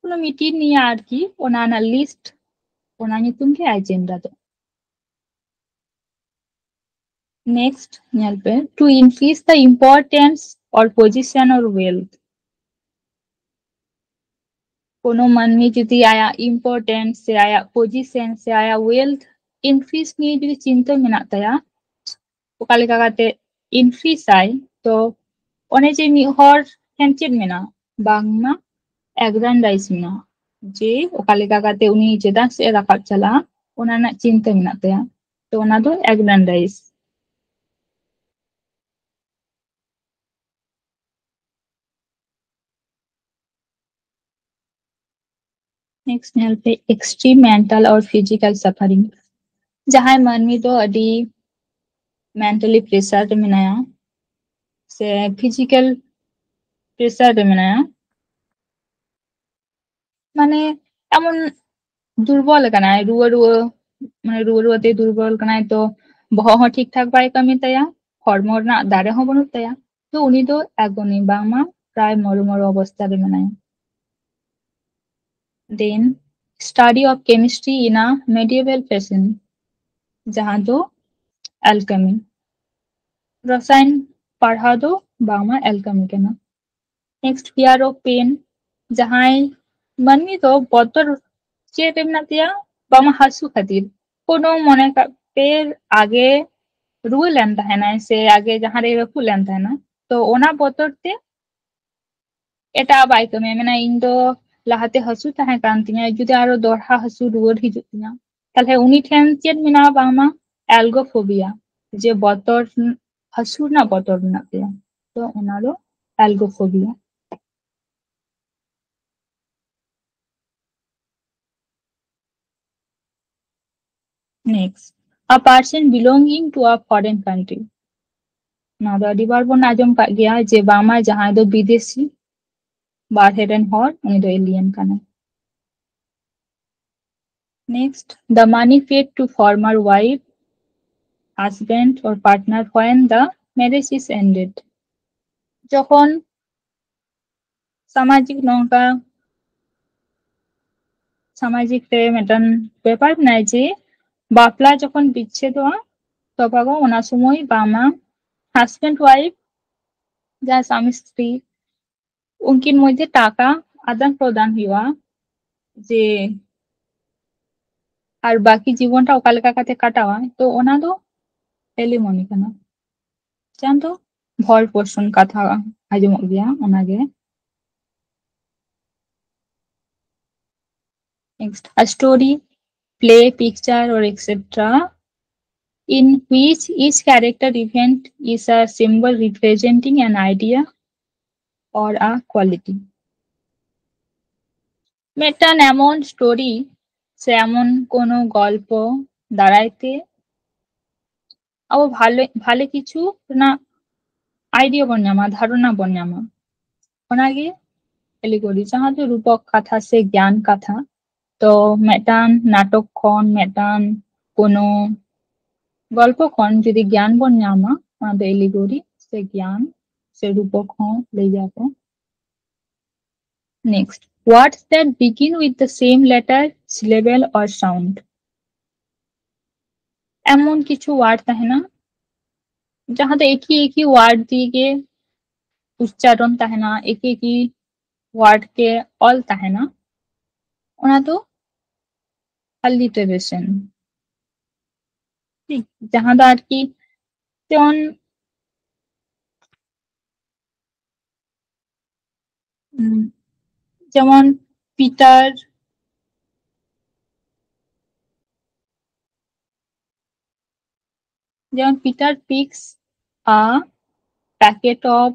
ᱠᱳᱱᱳ meeting ᱱᱤᱭᱮ ᱟᱨᱠᱤ, ᱚᱱᱟ ᱨᱮᱱᱟᱜ list, ᱚᱱᱟ ᱧᱩᱛᱩᱢ ᱜᱮ agenda ᱫᱚ᱾ Next ᱧᱮᱞ ᱯᱮ, to increase the importance or position or wealth. ᱠᱳᱱᱳ ᱢᱟᱹᱱᱢᱤ ᱡᱩᱫᱤ ᱟᱭᱟᱜ importance ᱥᱮ ᱟᱭᱟᱜ position ᱥᱮ ᱟᱭᱟᱜ wealth increase ᱱᱤᱭᱮ ᱡᱩᱫᱤ ᱪᱤᱱᱛᱟᱹ ᱢᱮᱱᱟᱜ ᱛᱟᱭᱟ, ᱚᱠᱟ ᱞᱮᱠᱟ ᱠᱟᱛᱮ increase ᱟᱭ, ᱛᱚ ᱚᱱᱮ ᱡᱮ ᱢᱤᱫ ᱦᱚᱲ ᱴᱷᱮᱱ ᱪᱮᱫ ᱢᱮᱱᱟᱜᱼᱟ, ᱵᱟᱝᱢᱟ aggrandize ᱢᱮᱱᱟᱜᱼᱟ, ᱡᱮ ᱚᱠᱟ ᱞᱮᱠᱟ ᱠᱟᱛᱮ ᱩᱱᱤ ᱪᱮᱛᱟᱱ ᱥᱮᱫ ᱮ ᱨᱟᱠᱟᱵ ᱪᱟᱞᱟᱜᱼᱟ, ᱚᱱᱟ ᱨᱮᱱᱟᱜ ᱪᱤᱱᱛᱟᱹ ᱢᱮᱱᱟᱜ ᱛᱟᱭᱟ, ᱛᱚ ᱚᱱᱟ ᱫᱚ aggrandize᱾ Next ᱧᱮᱞ ᱯᱮ, extreme mental or physical suffering. ᱡᱟᱦᱟᱸᱭ ᱢᱟᱹᱱᱢᱤ ᱫᱚ ᱟᱹᱰᱤ mentally pressure ᱨᱮ ᱢᱮᱱᱟᱭᱟ ᱥᱮ physical pressure ᱨᱮ ᱢᱮᱱᱟᱭᱟ, ᱢᱟᱱᱮ ᱮᱢᱚᱱ ᱫᱩᱨᱵᱚᱞ ᱟᱠᱟᱱᱟᱭ, ᱨᱩᱣᱟᱹ ᱨᱩᱣᱟᱹ, ᱢᱟᱱᱮ ᱨᱩᱣᱟᱹ ᱨᱩᱣᱟᱹ ᱛᱮ ᱫᱩᱨᱵᱚᱞ ᱠᱟᱱᱟᱭ, ᱛᱚ ᱵᱚᱦᱚᱜ ᱦᱚᱸ ᱴᱷᱤᱠ ᱴᱷᱟᱠ ᱵᱟᱭ ᱠᱟᱹᱢᱤ ᱛᱟᱭᱟ, ᱦᱚᱲᱢᱚ ᱨᱮᱱᱟᱜ ᱫᱟᱲᱮ ᱦᱚᱸ ᱵᱟᱹᱱᱩᱜ ᱛᱟᱭᱟ, ᱛᱚ ᱩᱱᱤ ᱫᱚ agony, ᱵᱟᱝᱢᱟ ᱯᱨᱟᱭ ᱢᱚᱨᱚ ᱢᱚᱨᱚ ᱚᱵᱚᱥᱛᱟ ᱨᱮ ᱢᱮᱱᱟᱭᱟ᱾ Then study of chemistry in a medieval fashion, ᱡᱟᱦᱟᱸ ᱫᱚ alchemy, ᱨᱚᱥᱟᱭᱚᱱ ᱯᱟᱲᱦᱟᱣ ᱫᱚ ᱵᱟᱝᱢᱟ alchemy ᱠᱟᱱᱟ᱾ Next, fear of pain, ᱡᱟᱦᱟᱸᱭ ᱢᱟᱹᱱᱢᱤ ᱫᱚ ᱵᱚᱛᱚᱨ ᱪᱮᱫ ᱨᱮ ᱢᱮᱱᱟᱜ ᱛᱟᱭᱟ, ᱵᱟᱝᱢᱟ ᱦᱟᱹᱥᱩ ᱠᱷᱟᱹᱛᱤᱨ᱾ ᱠᱳᱱᱳ ᱢᱚᱱᱮ ᱠᱟᱜ ᱯᱮ ᱟᱜᱮ ᱨᱩᱣᱟᱹ ᱞᱮᱱ ᱛᱟᱦᱮᱱᱟᱭ ᱥᱮ ᱟᱜᱮ ᱡᱟᱦᱟᱸ ᱨᱮ ᱨᱟᱹᱯᱩᱫ ᱞᱮᱱ ᱛᱟᱦᱮᱱᱟ, ᱛᱚ ᱚᱱᱟ ᱵᱚᱛᱚᱨ ᱛᱮ ᱮᱴᱟᱜ ᱵᱟᱭ ᱠᱟᱹᱢᱤᱭᱟ, ᱢᱮᱱᱟ ᱤᱧ ᱫᱚ ᱞᱟᱦᱟᱛᱮ ᱦᱟᱹᱥᱩ ᱛᱟᱦᱮᱸ ᱠᱟᱱ ᱛᱤᱧᱟ, ᱡᱩᱫᱤ ᱟᱨᱚ ᱫᱚᱲᱦᱟ ᱦᱟᱹᱥᱩ ᱨᱩᱣᱟᱹᱲ ᱦᱤᱡᱩᱜ ᱛᱤᱧᱟ, ᱛᱟᱦᱞᱮ ᱩᱱᱤ ᱴᱷᱮᱱ ᱪᱮᱫ ᱢᱮᱱᱟᱜᱼᱟ, ᱵᱟᱝᱢᱟ algophobia, ᱡᱮ ᱵᱚᱛᱚᱨ, ᱦᱟᱹᱥᱩ ᱨᱮᱱᱟᱜ ᱵᱚᱛᱚᱨ ᱢᱮᱱᱟᱜ ᱛᱟᱭᱟ, ᱛᱚ ᱚᱱᱟ ᱫᱚ algophobia᱾ Next, a person belonging to a foreign country. ᱱᱚᱣᱟ ᱫᱚ ᱟᱹᱰᱤ ᱵᱟᱨ ᱵᱚᱱ ᱟᱸᱡᱚᱢ ᱠᱟᱜ ᱜᱮᱭᱟ ᱡᱮ ᱵᱟᱝᱢᱟ ᱡᱟᱦᱟᱸᱭ ᱫᱚ ᱵᱤᱫᱮᱥᱤ, ᱵᱟᱨᱦᱮ ᱨᱮᱱ ᱦᱚᱲ, ᱩᱱᱤ ᱫᱚ alien ᱠᱟᱱᱟᱭ᱾ Next, the money paid to former wife, husband or partner when the marriage is ended. ᱡᱚᱠᱷᱚᱱ ᱥᱟᱢᱟᱡᱤᱠ ᱱᱚᱝᱠᱟ ᱥᱟᱢᱟᱡᱤᱠ ᱨᱮ ᱢᱤᱫᱴᱟᱝ ᱵᱮᱯᱟᱨ ᱢᱮᱱᱟᱜᱼᱟ ᱡᱮ ᱵᱟᱯᱞᱟ ᱡᱚᱠᱷᱚᱱ ᱵᱤᱪᱪᱷᱮᱫᱚᱜᱼᱟ, ᱛᱚᱵᱮ ᱚᱱᱟ ᱥᱚᱢᱚᱭ ᱵᱟᱝᱢᱟ husband wife, ᱡᱟᱦᱟᱸ ᱥᱟᱢᱤ ᱥᱛᱨᱤ, ᱩᱱᱠᱤᱱ ᱢᱚᱫᱽᱫᱷᱮ ᱴᱟᱠᱟ ᱟᱫᱟᱱ ᱯᱨᱚᱫᱟᱱ ᱦᱩᱭᱩᱜᱼᱟ, ᱡᱮ ᱟᱨ ᱵᱟᱹᱠᱤ ᱡᱤᱵᱚᱱᱴᱟ ᱚᱠᱟ ᱞᱮᱠᱟ ᱠᱟᱛᱮ ᱠᱟᱴᱟᱣᱟ, ᱛᱚ ᱚᱱᱟ ᱫᱚ ᱮᱞᱤᱢᱚᱱᱤ ᱠᱟᱱᱟ᱾ ᱡᱟᱦᱟᱸ ᱫᱚ ᱵᱷᱚᱨ ᱯᱳᱥᱚᱱ ᱠᱟᱛᱷᱟ ᱟᱸᱡᱚᱢᱚᱜ ᱜᱮᱭᱟ, ᱚᱱᱟᱜᱮ᱾ Next, a story, play, picture, or et cetera, in which each character event is a symbol representing an idea or a quality. ᱢᱤᱫᱴᱟᱝ ᱮᱢᱚᱱ ᱥᱴᱳᱨᱤ ᱥᱮ ᱮᱢᱚᱱ ᱠᱳᱱᱳ ᱜᱚᱞᱯᱚ ᱫᱟᱨᱟᱭ ᱛᱮ ᱟᱵᱚ ᱵᱷᱟᱞᱮ, ᱵᱷᱟᱞᱮ ᱠᱤᱪᱷᱩ ᱨᱮᱱᱟᱜ ᱟᱭᱰᱤᱭᱟ ᱵᱚᱱ ᱧᱟᱢᱟ, ᱫᱷᱟᱨᱚᱱᱟ ᱵᱚᱱ ᱧᱟᱢᱟ᱾ ᱚᱱᱟᱜᱮ ᱮᱞᱤᱜᱳᱨᱤ, ᱡᱟᱦᱟᱸ ᱫᱚ ᱨᱩᱯᱚᱠ ᱠᱟᱛᱷᱟ ᱥᱮ ᱜᱮᱭᱟᱱ ᱠᱟᱛᱷᱟ᱾ ᱛᱚ ᱢᱤᱫᱴᱟᱝ ᱱᱟᱴᱚᱠ ᱠᱷᱚᱱ, ᱢᱤᱫᱴᱟᱝ ᱠᱳᱱᱳ ᱜᱚᱞᱯᱚ ᱠᱷᱚᱱ ᱡᱩᱫᱤ ᱜᱮᱭᱟᱱ ᱵᱚᱱ ᱧᱟᱢᱟ, ᱚᱱᱟ ᱫᱚ ᱮᱞᱤᱜᱳᱨᱤ ᱥᱮ ᱜᱮᱭᱟᱱ ᱥᱮ ᱨᱩᱯᱚᱠ ᱦᱚᱸ ᱞᱟᱹᱭ ᱜᱮᱭᱟ ᱠᱚ᱾ Next, words that begin with the same letter, syllable or sound. ᱮᱢᱚᱱ ᱠᱤᱪᱷᱩ ᱣᱟᱨᱰ ᱛᱟᱦᱮᱱᱟ ᱡᱟᱦᱟᱸ ᱫᱚ ᱮᱠᱤ ᱮᱠᱤ ᱣᱟᱨᱰ ᱫᱤᱭᱮ ᱜᱮ ᱩᱪᱪᱟᱨᱚᱱ ᱛᱟᱦᱮᱱᱟ, ᱮᱠᱤ ᱮᱠᱤ ᱣᱟᱨᱰ ᱜᱮ ᱚᱞ ᱛᱟᱦᱮᱱᱟ, ᱚᱱᱟ ᱫᱚ ᱟᱞᱤᱴᱟᱨᱮᱥᱚᱱ᱾ ᱴᱷᱤᱠ, ᱡᱟᱦᱟᱸ ᱫᱚ ᱟᱨᱠᱤ ᱡᱮᱢᱚᱱ, ᱩᱸ, ᱡᱮᱢᱚᱱ ᱯᱤᱴᱟᱨ, ᱡᱮᱢᱚᱱ Peter picks a packet of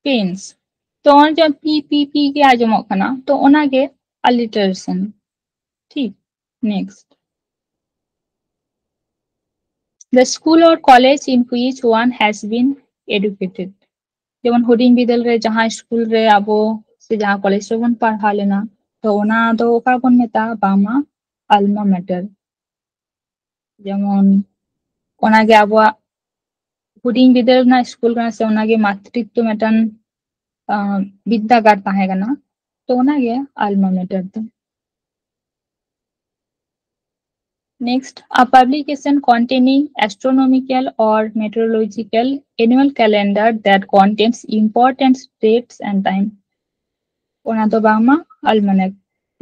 pins. ᱛᱚ ᱚᱱᱮ ᱡᱮᱢᱚᱱ ᱯᱤ ᱯᱤ ᱯᱤ ᱜᱮ ᱟᱸᱡᱚᱢᱚᱜ ᱠᱟᱱᱟ, ᱛᱚ ᱚᱱᱟᱜᱮ ᱟᱞᱤᱴᱟᱨᱮᱥᱚᱱ᱾ ᱴᱷᱤᱠ, next, the school or college in which one has been educated. ᱡᱮᱢᱚᱱ ᱦᱩᱰᱤᱧ ᱵᱤᱫᱟᱹᱞ ᱨᱮ ᱡᱟᱦᱟᱸ ᱥᱠᱩᱞ ᱨᱮ ᱟᱵᱚ ᱥᱮ ᱡᱟᱦᱟᱸ ᱠᱚᱞᱮᱡᱽ ᱨᱮᱵᱚᱱ ᱯᱟᱲᱦᱟᱣ ᱞᱮᱱᱟ, ᱛᱚ ᱚᱱᱟ ᱫᱚ ᱚᱠᱟ ᱵᱚᱱ ᱢᱮᱛᱟᱜᱼᱟ? ᱵᱟᱝᱢᱟ ᱟᱞᱢᱟ ᱢᱮᱴᱟᱨ᱾ ᱡᱮᱢᱚᱱ ᱚᱱᱟᱜᱮ ᱟᱵᱚᱣᱟᱜ ᱦᱩᱰᱤᱧ ᱵᱤᱫᱟᱹᱞ ᱨᱮᱱᱟᱜ ᱥᱠᱩᱞ ᱠᱟᱱᱟ, ᱥᱮ ᱚᱱᱟᱜᱮ ᱢᱟᱛᱨᱤᱛᱛᱚ ᱢᱤᱫᱴᱟᱝ, ᱟᱸ, ᱵᱤᱫᱽᱫᱟᱹᱜᱟᱲ ᱛᱟᱦᱮᱸ ᱠᱟᱱᱟ, ᱛᱚ ᱚᱱᱟᱜᱮ ᱟᱞᱢᱟ ᱢᱮᱴᱟᱨ ᱫᱚ᱾ Next, a publication containing astronomical or meteorological annual calendar that contains important dates and time. ᱚᱱᱟ ᱫᱚ ᱵᱟᱝᱢᱟ almanac,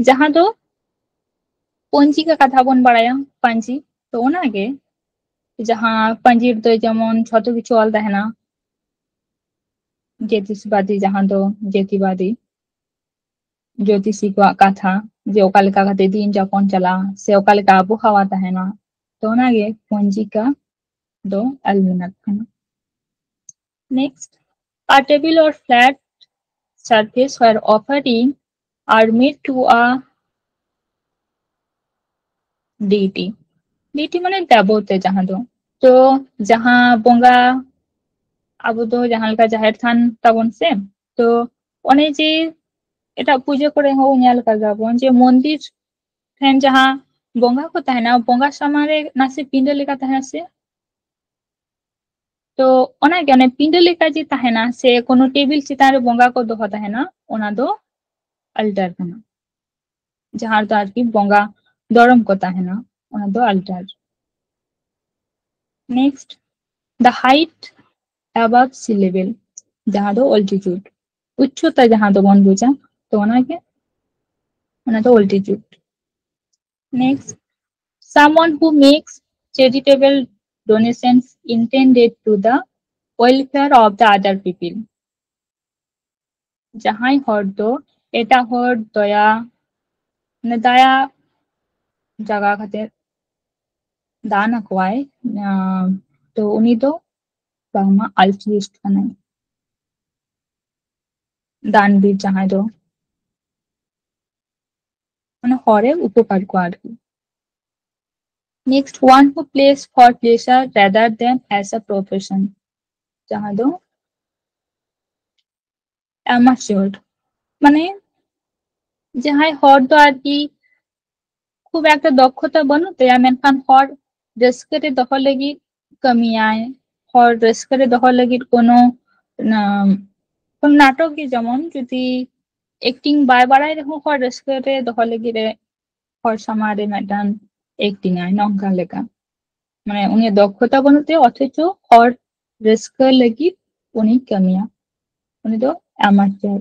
ᱡᱟᱦᱟᱸ ᱫᱚ ᱯᱚᱧᱡᱤᱠᱟ ᱠᱟᱛᱷᱟ ᱵᱚᱱ ᱵᱟᱲᱟᱭᱟ, ᱯᱟᱹᱧᱡᱤ᱾ ᱛᱚ ᱚᱱᱟᱜᱮ, ᱡᱟᱦᱟᱸ ᱯᱟᱹᱧᱡᱤ ᱨᱮᱫᱚ ᱡᱮᱢᱚᱱ ᱡᱷᱚᱛᱚ ᱠᱤᱪᱷᱩ ᱚᱞ ᱛᱟᱦᱮᱱᱟ, ᱡᱳᱛᱤᱥᱵᱟᱫᱤ, ᱡᱟᱦᱟᱸ ᱫᱚ ᱡᱟᱹᱛᱤᱵᱟᱫᱤ ᱡᱳᱛᱤᱥᱤ ᱠᱚᱣᱟᱜ ᱠᱟᱛᱷᱟ, ᱡᱮ ᱚᱠᱟ ᱞᱮᱠᱟ ᱠᱟᱛᱮ ᱫᱤᱱ ᱡᱟᱯᱚᱱ ᱪᱟᱞᱟᱜᱼᱟ ᱥᱮ ᱚᱠᱟ ᱞᱮᱠᱟ ᱟᱵᱚᱦᱟᱣᱟ ᱛᱟᱦᱮᱱᱟ᱾ ᱛᱚ ᱚᱱᱟᱜᱮ ᱯᱚᱧᱡᱤᱠᱟ ᱫᱚ almanac ᱠᱟᱱᱟ᱾ Next, a table or flat surface where offering are made to a deity. Deity ᱢᱟᱱᱮ ᱫᱮᱵᱚᱛᱟ, ᱡᱟᱦᱟᱸ ᱫᱚ, ᱛᱚ ᱡᱟᱦᱟᱸ ᱵᱚᱸᱜᱟ, ᱟᱵᱚ ᱫᱚ ᱡᱟᱦᱟᱸ ᱞᱮᱠᱟ ᱡᱟᱦᱮᱨ ᱛᱷᱟᱱ ᱛᱟᱵᱚᱱ ᱥᱮ, ᱛᱚ ᱚᱱᱮ ᱡᱮ ᱮᱴᱟᱜ ᱯᱩᱡᱟᱹ ᱠᱚᱨᱮ ᱦᱚᱸ ᱧᱮᱞ ᱠᱟᱫᱟ ᱵᱚᱱ ᱡᱮ ᱢᱚᱱᱫᱤᱨ ᱴᱷᱮᱱ ᱡᱟᱦᱟᱸ ᱵᱚᱸᱜᱟ ᱠᱚ ᱛᱟᱦᱮᱱᱟ, ᱵᱚᱸᱜᱟ ᱥᱟᱢᱟᱝ ᱨᱮ ᱱᱟᱥᱮ ᱯᱤᱸᱰᱟᱹ ᱞᱮᱠᱟ ᱛᱟᱦᱮᱱᱟ ᱥᱮ, ᱛᱚ ᱚᱱᱟᱜᱮ ᱚᱱᱮ ᱯᱤᱸᱰᱟᱹ ᱞᱮᱠᱟ ᱡᱮ ᱛᱟᱦᱮᱱᱟ ᱥᱮ ᱠᱳᱱᱳ ᱴᱮᱵᱤᱞ ᱪᱮᱛᱟᱱ ᱨᱮ ᱵᱚᱸᱜᱟ ᱠᱚ ᱫᱚᱦᱚ ᱛᱟᱦᱮᱱᱟ, ᱚᱱᱟ ᱫᱚ altar ᱠᱟᱱᱟ᱾ ᱡᱟᱦᱟᱸ ᱨᱮᱫᱚ ᱟᱨᱠᱤ ᱵᱚᱸᱜᱟ ᱫᱚᱨᱚᱢ ᱠᱚ ᱛᱟᱦᱮᱱᱟ, ᱚᱱᱟ ᱫᱚ altar᱾ Next, the height above sea level, ᱡᱟᱦᱟᱸ ᱫᱚ altitude, ᱩᱪᱪᱚᱛᱟ ᱡᱟᱦᱟᱸ ᱫᱚᱵᱚᱱ ᱵᱩᱡᱟ, ᱛᱚ ᱚᱱᱟᱜᱮ, ᱚᱱᱟ ᱫᱚ altitude᱾ Next, someone who makes charitable donations intended to the welfare of the other people. ᱡᱟᱦᱟᱸᱭ ᱦᱚᱲ ᱫᱚ ᱮᱴᱟᱜ ᱦᱚᱲ ᱫᱚᱭᱟ, ᱢᱟᱱᱮ ᱫᱟᱭᱟ ᱡᱟᱜᱟ ᱠᱟᱛᱮ ᱫᱟᱱ ᱟᱠᱚᱣᱟᱭ, ᱟᱸ, ᱛᱚ ᱩᱱᱤ ᱫᱚ ᱵᱟᱝᱢᱟ altruist ᱠᱟᱱᱟᱭ, ᱫᱟᱱᱵᱤᱨ, ᱡᱟᱦᱟᱸᱭ ᱫᱚ ᱢᱟᱱᱮ ᱦᱚᱲᱮ ᱩᱯᱚᱠᱟᱨ ᱠᱚᱣᱟ ᱟᱨᱠᱤ᱾ Next, one who plays for pleasure rather than as a profession, ᱡᱟᱦᱟᱸ ᱫᱚ amateur, ᱢᱟᱱᱮ ᱡᱟᱦᱟᱸᱭ ᱦᱚᱲ ᱫᱚ ᱟᱨᱠᱤ ᱠᱷᱩᱵ ᱮᱠᱴᱟ ᱫᱚᱠᱷᱚᱛᱟ ᱵᱟᱹᱱᱩᱜ ᱛᱟᱭᱟ, ᱢᱮᱱᱠᱷᱟᱱ ᱦᱚᱲ ᱨᱟᱹᱥᱠᱟᱹ ᱨᱮ ᱫᱚᱦᱚ ᱞᱟᱹᱜᱤᱫ ᱠᱟᱹᱢᱤᱭᱟᱭ, ᱦᱚᱲ ᱨᱟᱹᱥᱠᱟᱹ ᱨᱮ ᱫᱚᱦᱚ ᱞᱟᱹᱜᱤᱫ ᱠᱳᱱᱳ, ᱟᱸ, ᱠᱳᱱᱳ ᱱᱟᱴᱚᱠ ᱜᱮ, ᱡᱮᱢᱚᱱ ᱡᱩᱫᱤ acting ᱵᱟᱭ ᱵᱟᱲᱟᱭ ᱨᱮᱦᱚᱸ ᱦᱚᱲ ᱨᱟᱹᱥᱠᱟᱹ ᱨᱮ ᱫᱚᱦᱚ ᱞᱟᱹᱜᱤᱫ ᱮ ᱦᱚᱲ ᱥᱟᱢᱟᱝ ᱨᱮ ᱢᱤᱫᱴᱟᱝ ᱮᱠᱴᱤᱝ ᱟᱭ, ᱱᱚᱝᱠᱟ ᱞᱮᱠᱟ᱾ ᱢᱟᱱᱮ ᱩᱱᱤᱭᱟᱜ ᱫᱚᱠᱷᱚᱛᱟ ᱵᱟᱹᱱᱩᱜ ᱛᱟᱭᱟ, ᱚᱛᱷᱚᱪᱚ ᱦᱚᱲ ᱨᱟᱹᱥᱠᱟᱹ ᱞᱟᱹᱜᱤᱫ ᱩᱱᱤ ᱠᱟᱹᱢᱤᱭᱟ᱾ ᱩᱱᱤ ᱫᱚ ᱮᱢᱟᱪᱟᱨ᱾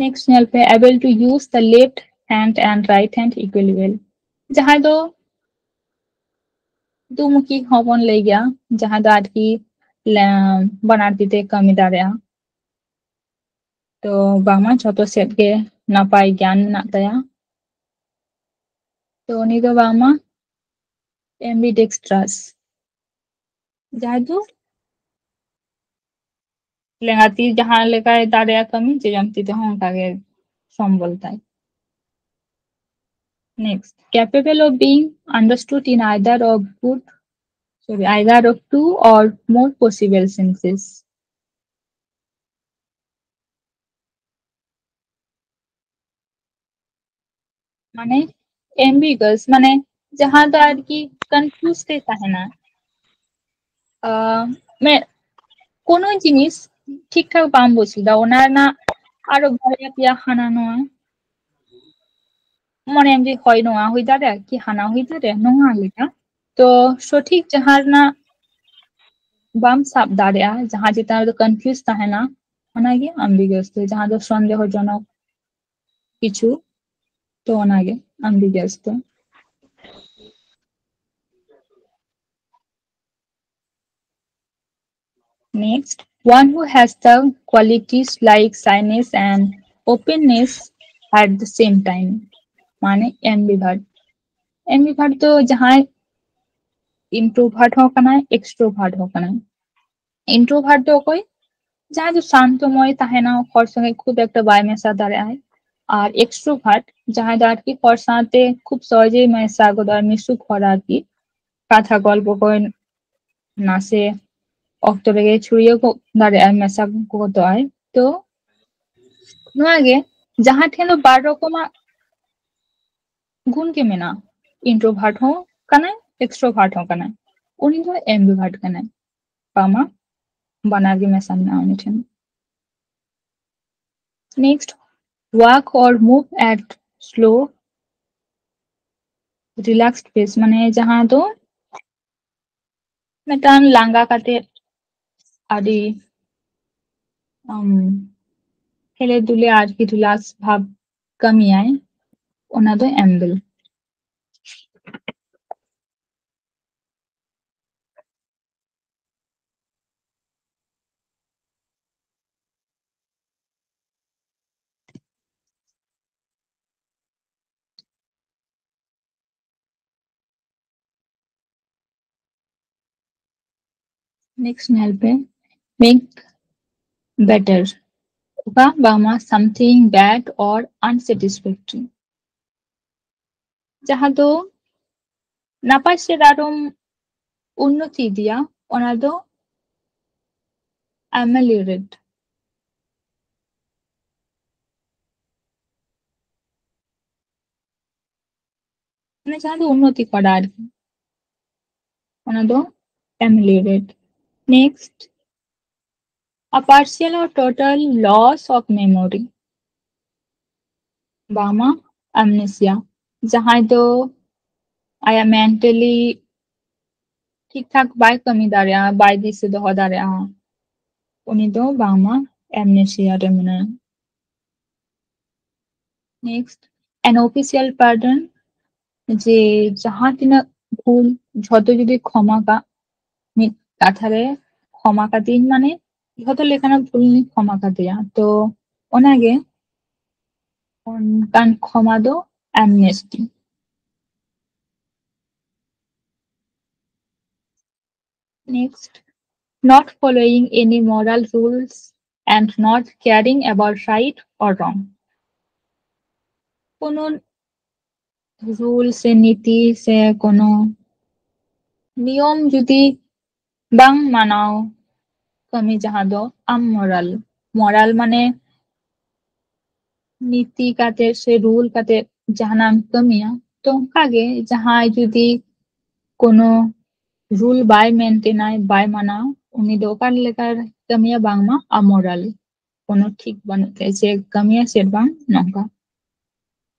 Next ᱧᱮᱞ ᱯᱮ, able to use the left hand and right hand equally well. ᱡᱟᱦᱟᱸᱭ ᱫᱚ ᱫᱩᱢᱩᱠᱷᱤ ᱦᱚᱸᱵᱚᱱ ᱞᱟᱹᱭ ᱜᱮᱭᱟ, ᱡᱟᱦᱟᱸᱭ ᱫᱚ ᱟᱨᱠᱤ ᱞᱮ-, ᱵᱟᱱᱟᱨ ᱛᱤ ᱛᱮ ᱠᱟᱹᱢᱤ ᱫᱟᱲᱮᱭᱟᱜᱼᱟ᱾ ᱛᱚ ᱵᱟᱝᱢᱟ ᱡᱷᱚᱛᱚ ᱥᱮᱫ ᱜᱮ ᱱᱟᱯᱟᱭ ᱜᱮᱭᱟᱱ ᱢᱮᱱᱟᱜ ᱛᱟᱭᱟ᱾ ᱛᱚ ᱩᱱᱤ ᱫᱚ ᱵᱟᱝᱢᱟ ambidextrous, ᱡᱟᱦᱟᱸᱭ ᱫᱚ ᱞᱮᱸᱜᱟ ᱛᱤ ᱡᱟᱦᱟᱸ ᱞᱮᱠᱟᱭ ᱫᱟᱲᱮᱭᱟᱜᱼᱟ ᱠᱟᱹᱢᱤ, ᱡᱚᱡᱚᱢ ᱛᱤ ᱛᱮᱦᱚᱸ ᱚᱱᱠᱟ ᱜᱮ ᱥᱚᱢᱵᱚᱞ ᱛᱟᱭ᱾ Next, capable of being understood in either of good, sorry, either of two or more possible senses. ᱢᱟᱱᱮ ambiguous, ᱢᱟᱱᱮ ᱡᱟᱦᱟᱸ ᱫᱚ ᱟᱨᱠᱤ confuse ᱛᱮ ᱛᱟᱦᱮᱱᱟ᱾ ᱟᱸ, ᱢᱮ-, ᱠᱳᱱᱳ ᱡᱤᱱᱤᱥ ᱴᱷᱤᱠ ᱴᱷᱟᱠ ᱵᱟᱢ ᱵᱩᱡᱽ ᱞᱮᱫᱟ, ᱚᱱᱟ ᱨᱮᱱᱟᱜ ᱟᱨᱚ ᱵᱟᱨᱭᱟ ᱯᱮᱭᱟ ᱦᱟᱱᱟ ᱱᱚᱣᱟ ᱢᱚᱱᱮᱭᱟᱢ ᱡᱮ ᱦᱳᱭ ᱱᱚᱣᱟ ᱦᱩᱭ ᱫᱟᱲᱮᱭᱟᱜᱼᱟ ᱠᱤ ᱦᱟᱱᱟ ᱦᱩᱭ ᱫᱟᱲᱮᱭᱟᱜᱼᱟ, ᱱᱚᱣᱟ ᱞᱮᱠᱟ᱾ ᱛᱚ ᱥᱚᱴᱷᱤᱠ ᱡᱟᱦᱟᱸ ᱨᱮᱱᱟᱜ ᱵᱟᱢ ᱥᱟᱵ ᱫᱟᱲᱮᱭᱟᱜᱼᱟ, ᱡᱟᱦᱟᱸ ᱪᱮᱛᱟᱱ ᱨᱮᱫᱚ confuse ᱛᱟᱦᱮᱱᱟ, ᱚᱱᱟᱜᱮ ambiguous ᱫᱚ, ᱡᱟᱦᱟᱸ ᱫᱚ ᱥᱚᱱᱫᱮᱦᱚ ᱡᱚᱱᱚᱠ ᱠᱤᱪᱷᱩ, ᱛᱚ ᱚᱱᱟᱜᱮ ambiguous ᱫᱚ᱾ Next, one who has the qualities like shyness and openness at the same time, ᱢᱟᱱᱮ ambivert. Ambivert ᱫᱚ ᱡᱟᱦᱟᱸᱭ introvert ᱦᱚᱸ ᱠᱟᱱᱟᱭ, extrovert ᱦᱚᱸ ᱠᱟᱱᱟᱭ᱾ Introvert ᱫᱚ ᱚᱠᱚᱭ? ᱡᱟᱦᱟᱸᱭ ᱫᱚ ᱥᱟᱱᱛᱚᱢᱚᱭ ᱛᱟᱦᱮᱱᱟ, ᱦᱚᱲ ᱥᱚᱸᱜᱮ ᱠᱷᱩᱵ ᱮᱠᱴᱟ ᱵᱟᱭ ᱢᱮᱥᱟ ᱫᱟᱲᱮᱭᱟᱜᱼᱟᱭ᱾ ᱟᱨ extrovert ᱡᱟᱦᱟᱸᱭ ᱫᱚ ᱟᱨᱠᱤ ᱦᱚᱲ ᱥᱟᱶᱛᱮ ᱠᱷᱩᱵ ᱥᱚᱦᱚᱡᱮ ᱢᱮᱥᱟ ᱜᱚᱫᱚᱜᱼᱟᱭ, ᱢᱤᱥᱩᱠ ᱦᱚᱲ ᱟᱨᱠᱤ, ᱠᱟᱛᱷᱟ ᱜᱚᱞᱯᱚ ᱠᱚ ᱱᱟᱥᱮ ᱚᱠᱛᱚ ᱨᱮᱜᱮ ᱪᱷᱩᱲᱭᱟᱹᱣ ᱜᱚᱫ ᱫᱟᱲᱮᱭᱟᱜᱼᱟᱭ, ᱢᱮᱥᱟ ᱜᱚᱫᱚᱜᱼᱟᱭ᱾ ᱛᱚ ᱱᱚᱣᱟ ᱜᱮ ᱡᱟᱦᱟᱸ ᱴᱷᱮᱱ ᱫᱚ ᱵᱟᱨ ᱨᱚᱠᱚᱢᱟᱜ ᱜᱩᱱ ᱜᱮ ᱢᱮᱱᱟᱜᱼᱟ, introvert ᱦᱚᱸ ᱠᱟᱱᱟᱭ, extrovert ᱦᱚᱸ ᱠᱟᱱᱟᱭ, ᱩᱱᱤ ᱫᱚ ambivert ᱠᱟᱱᱟᱭ᱾ ᱵᱟᱝᱢᱟ ᱵᱟᱱᱟᱨ ᱜᱮ ᱢᱮᱥᱟ ᱢᱮᱱᱟᱜᱼᱟ ᱩᱱᱤ ᱴᱷᱮᱱ᱾ Next, walk or move at slow relaxed pace, ᱢᱟᱱᱮ ᱡᱟᱦᱟᱸ ᱫᱚ ᱢᱤᱫᱴᱟᱝ ᱞᱟᱸᱜᱟ ᱠᱟᱛᱮ ᱟᱹᱰᱤ ᱦᱮᱞᱮ ᱫᱩᱞᱮ ᱟᱨᱠᱤ ᱨᱤᱞᱟᱠᱥ ᱵᱷᱟᱵᱽ ᱠᱟᱹᱢᱤᱭᱟᱭ, ᱚᱱᱟ ᱫᱚ ᱮᱢᱵᱮᱞ᱾ Next ᱧᱮᱞ ᱯᱮ, make better, ᱚᱠᱟ ᱵᱟᱝᱢᱟ something bad or unsatisfactory, ᱡᱟᱦᱟᱸ ᱫᱚ ᱱᱟᱯᱟᱭ ᱥᱮᱫ ᱟᱨᱚᱢ ᱩᱱᱱᱚᱛᱤ ᱤᱫᱤᱭᱟ, ᱚᱱᱟ ᱫᱚ ameliorate᱾ ᱢᱟᱱᱮ ᱡᱟᱦᱟᱸ ᱫᱚ ᱩᱱᱱᱚᱛᱤ ᱠᱚᱨᱟ ᱟᱨᱠᱤ, ᱚᱱᱟ ᱫᱚ ameliorate᱾ Next, a partial or total loss of memory, ᱵᱟᱝᱢᱟ amnesia, ᱡᱟᱦᱟᱸᱭ ᱫᱚ ᱟᱭᱟᱜ mentally ᱴᱷᱤᱠ ᱴᱷᱟᱠ ᱵᱟᱭ ᱠᱟᱹᱢᱤ ᱫᱟᱲᱮᱭᱟᱜᱼᱟ, ᱵᱟᱭ ᱫᱤᱥᱟᱹ ᱫᱚᱦᱚ ᱫᱟᱲᱮᱭᱟᱜᱼᱟ, ᱩᱱᱤ ᱫᱚ ᱵᱟᱝᱢᱟ amnesia ᱨᱮ ᱢᱮᱱᱟᱭᱟ᱾ Next, an official pardon, ᱡᱮ ᱡᱟᱦᱟᱸ ᱛᱤᱱᱟᱹᱜ ᱵᱷᱩᱞ ᱡᱷᱚᱛᱚ ᱡᱩᱫᱤ ᱠᱷᱚᱢᱟ ᱠᱟᱜ, ᱢᱤᱫ ᱠᱟᱛᱷᱟ ᱨᱮ ᱠᱷᱚᱢᱟ ᱠᱟᱫᱤᱧ ᱢᱟᱱᱮ ᱡᱷᱚᱛᱚ ᱞᱮᱠᱟᱱᱟᱜ ᱵᱷᱩᱞ ᱤᱧ ᱠᱷᱚᱢᱟ ᱠᱟᱫᱮᱭᱟ, ᱛᱚ ᱚᱱᱟᱜᱮ ᱚᱱᱠᱟᱱ ᱠᱷᱚᱢᱟ ᱫᱚ amnesty᱾ Next, not following any moral rules and not caring about right or wrong. কোনো রুল সে নীতি সে কোনো নিয়ম যদি ᱵᱟᱝ ᱢᱟᱱᱟᱣ ᱠᱟᱹᱢᱤ, ᱡᱟᱦᱟᱸ ᱫᱚ amoral᱾ Moral ᱢᱟᱱᱮ ᱱᱤᱛᱤ ᱠᱟᱛᱮ ᱥᱮ ᱨᱩᱞ ᱠᱟᱛᱮ ᱡᱟᱦᱟᱱᱟᱜ ᱮᱢ ᱠᱟᱹᱢᱤᱭᱟ, ᱛᱚ ᱚᱱᱠᱟᱜᱮ ᱡᱟᱦᱟᱸᱭ ᱡᱩᱫᱤ ᱠᱳᱱᱳ ᱨᱩᱞ ᱵᱟᱭ ᱢᱮᱱᱴᱮᱱᱟᱭ, ᱵᱟᱭ ᱢᱟᱱᱟᱣ, ᱩᱱᱤ ᱫᱚ ᱚᱠᱟ ᱞᱮᱠᱟᱨ ᱠᱟᱹᱢᱤᱭᱟ? ᱵᱟᱝᱢᱟ amoral᱾ ᱠᱳᱱᱳ ᱴᱷᱤᱠ ᱵᱟᱹᱱᱩᱜ ᱛᱟᱭᱟ ᱡᱮ ᱠᱟᱹᱢᱤᱭᱟ ᱪᱮᱫ ᱵᱟᱝ, ᱱᱚᱝᱠᱟ